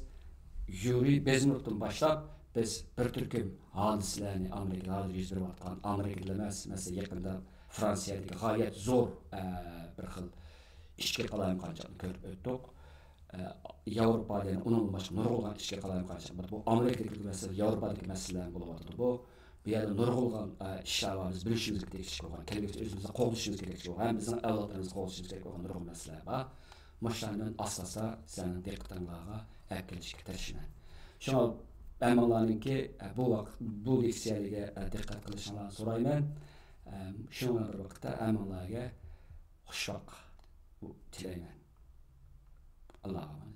يۇرىي بېزمېنوفتىن باشلاپ بىز بىر تۈركۈم ھادىسىلەرنى ئامېرىكىدا ھازىر يۈز بېرىۋاتقان، ئامېرىكىدىلا ئەمەس، مەسىلەن، يېقىندا فرانسىيەدىكى غايەت زور، ئە، بىر خىل ئىچكى قالايمىقانچىلىقنى كۆرۈپ ئۆتتۇق. ئە، ياۋروپادا يەنە ئۇنىڭدىن باشقا نۇرغۇنلىغان ئىچكى قالايمىقانچىلىق بار. بۇ ئامېرىكىدىكى مەسىلە، ياۋروپادىكى مەسىلىلەر بولۇۋاتىدۇ. بۇ، بۇ يەردە نۇرغۇنلىغان، ئە، ئىشلار بار. بىز بىلىشىمىزگە تېگىشلىك بولغان، كەلگۈسىدە ئۆزىمىزنى قوغدىشىمىز كېرەكلىك بولغان، ھەم بىزنىڭ ئەۋلادلىرىمىزنى قوغدىشىمىز كېرەك بولغان نۇرغۇن مەسىلىلەر بار. مۇشۇلارنى مەن ئاستا-ئاستا سىلەرنىڭ دىققىتىڭلارغا ئەپ كېلىشكە تىرىشىمەن. شۇڭا ھەممىڭلارنىڭكى، ئە، بۇ ۋاقىت، بۇ لېكسىيەلەرگە، ئە، دىققەت قىلىشىڭلارنى سورايمەن. ئە، شۇنىڭ بىلەن بىر ۋاقىتتا ھەممىڭلارگە خۇش ۋاقىت تىلەيمەن. ئاللاغا ئامانەت.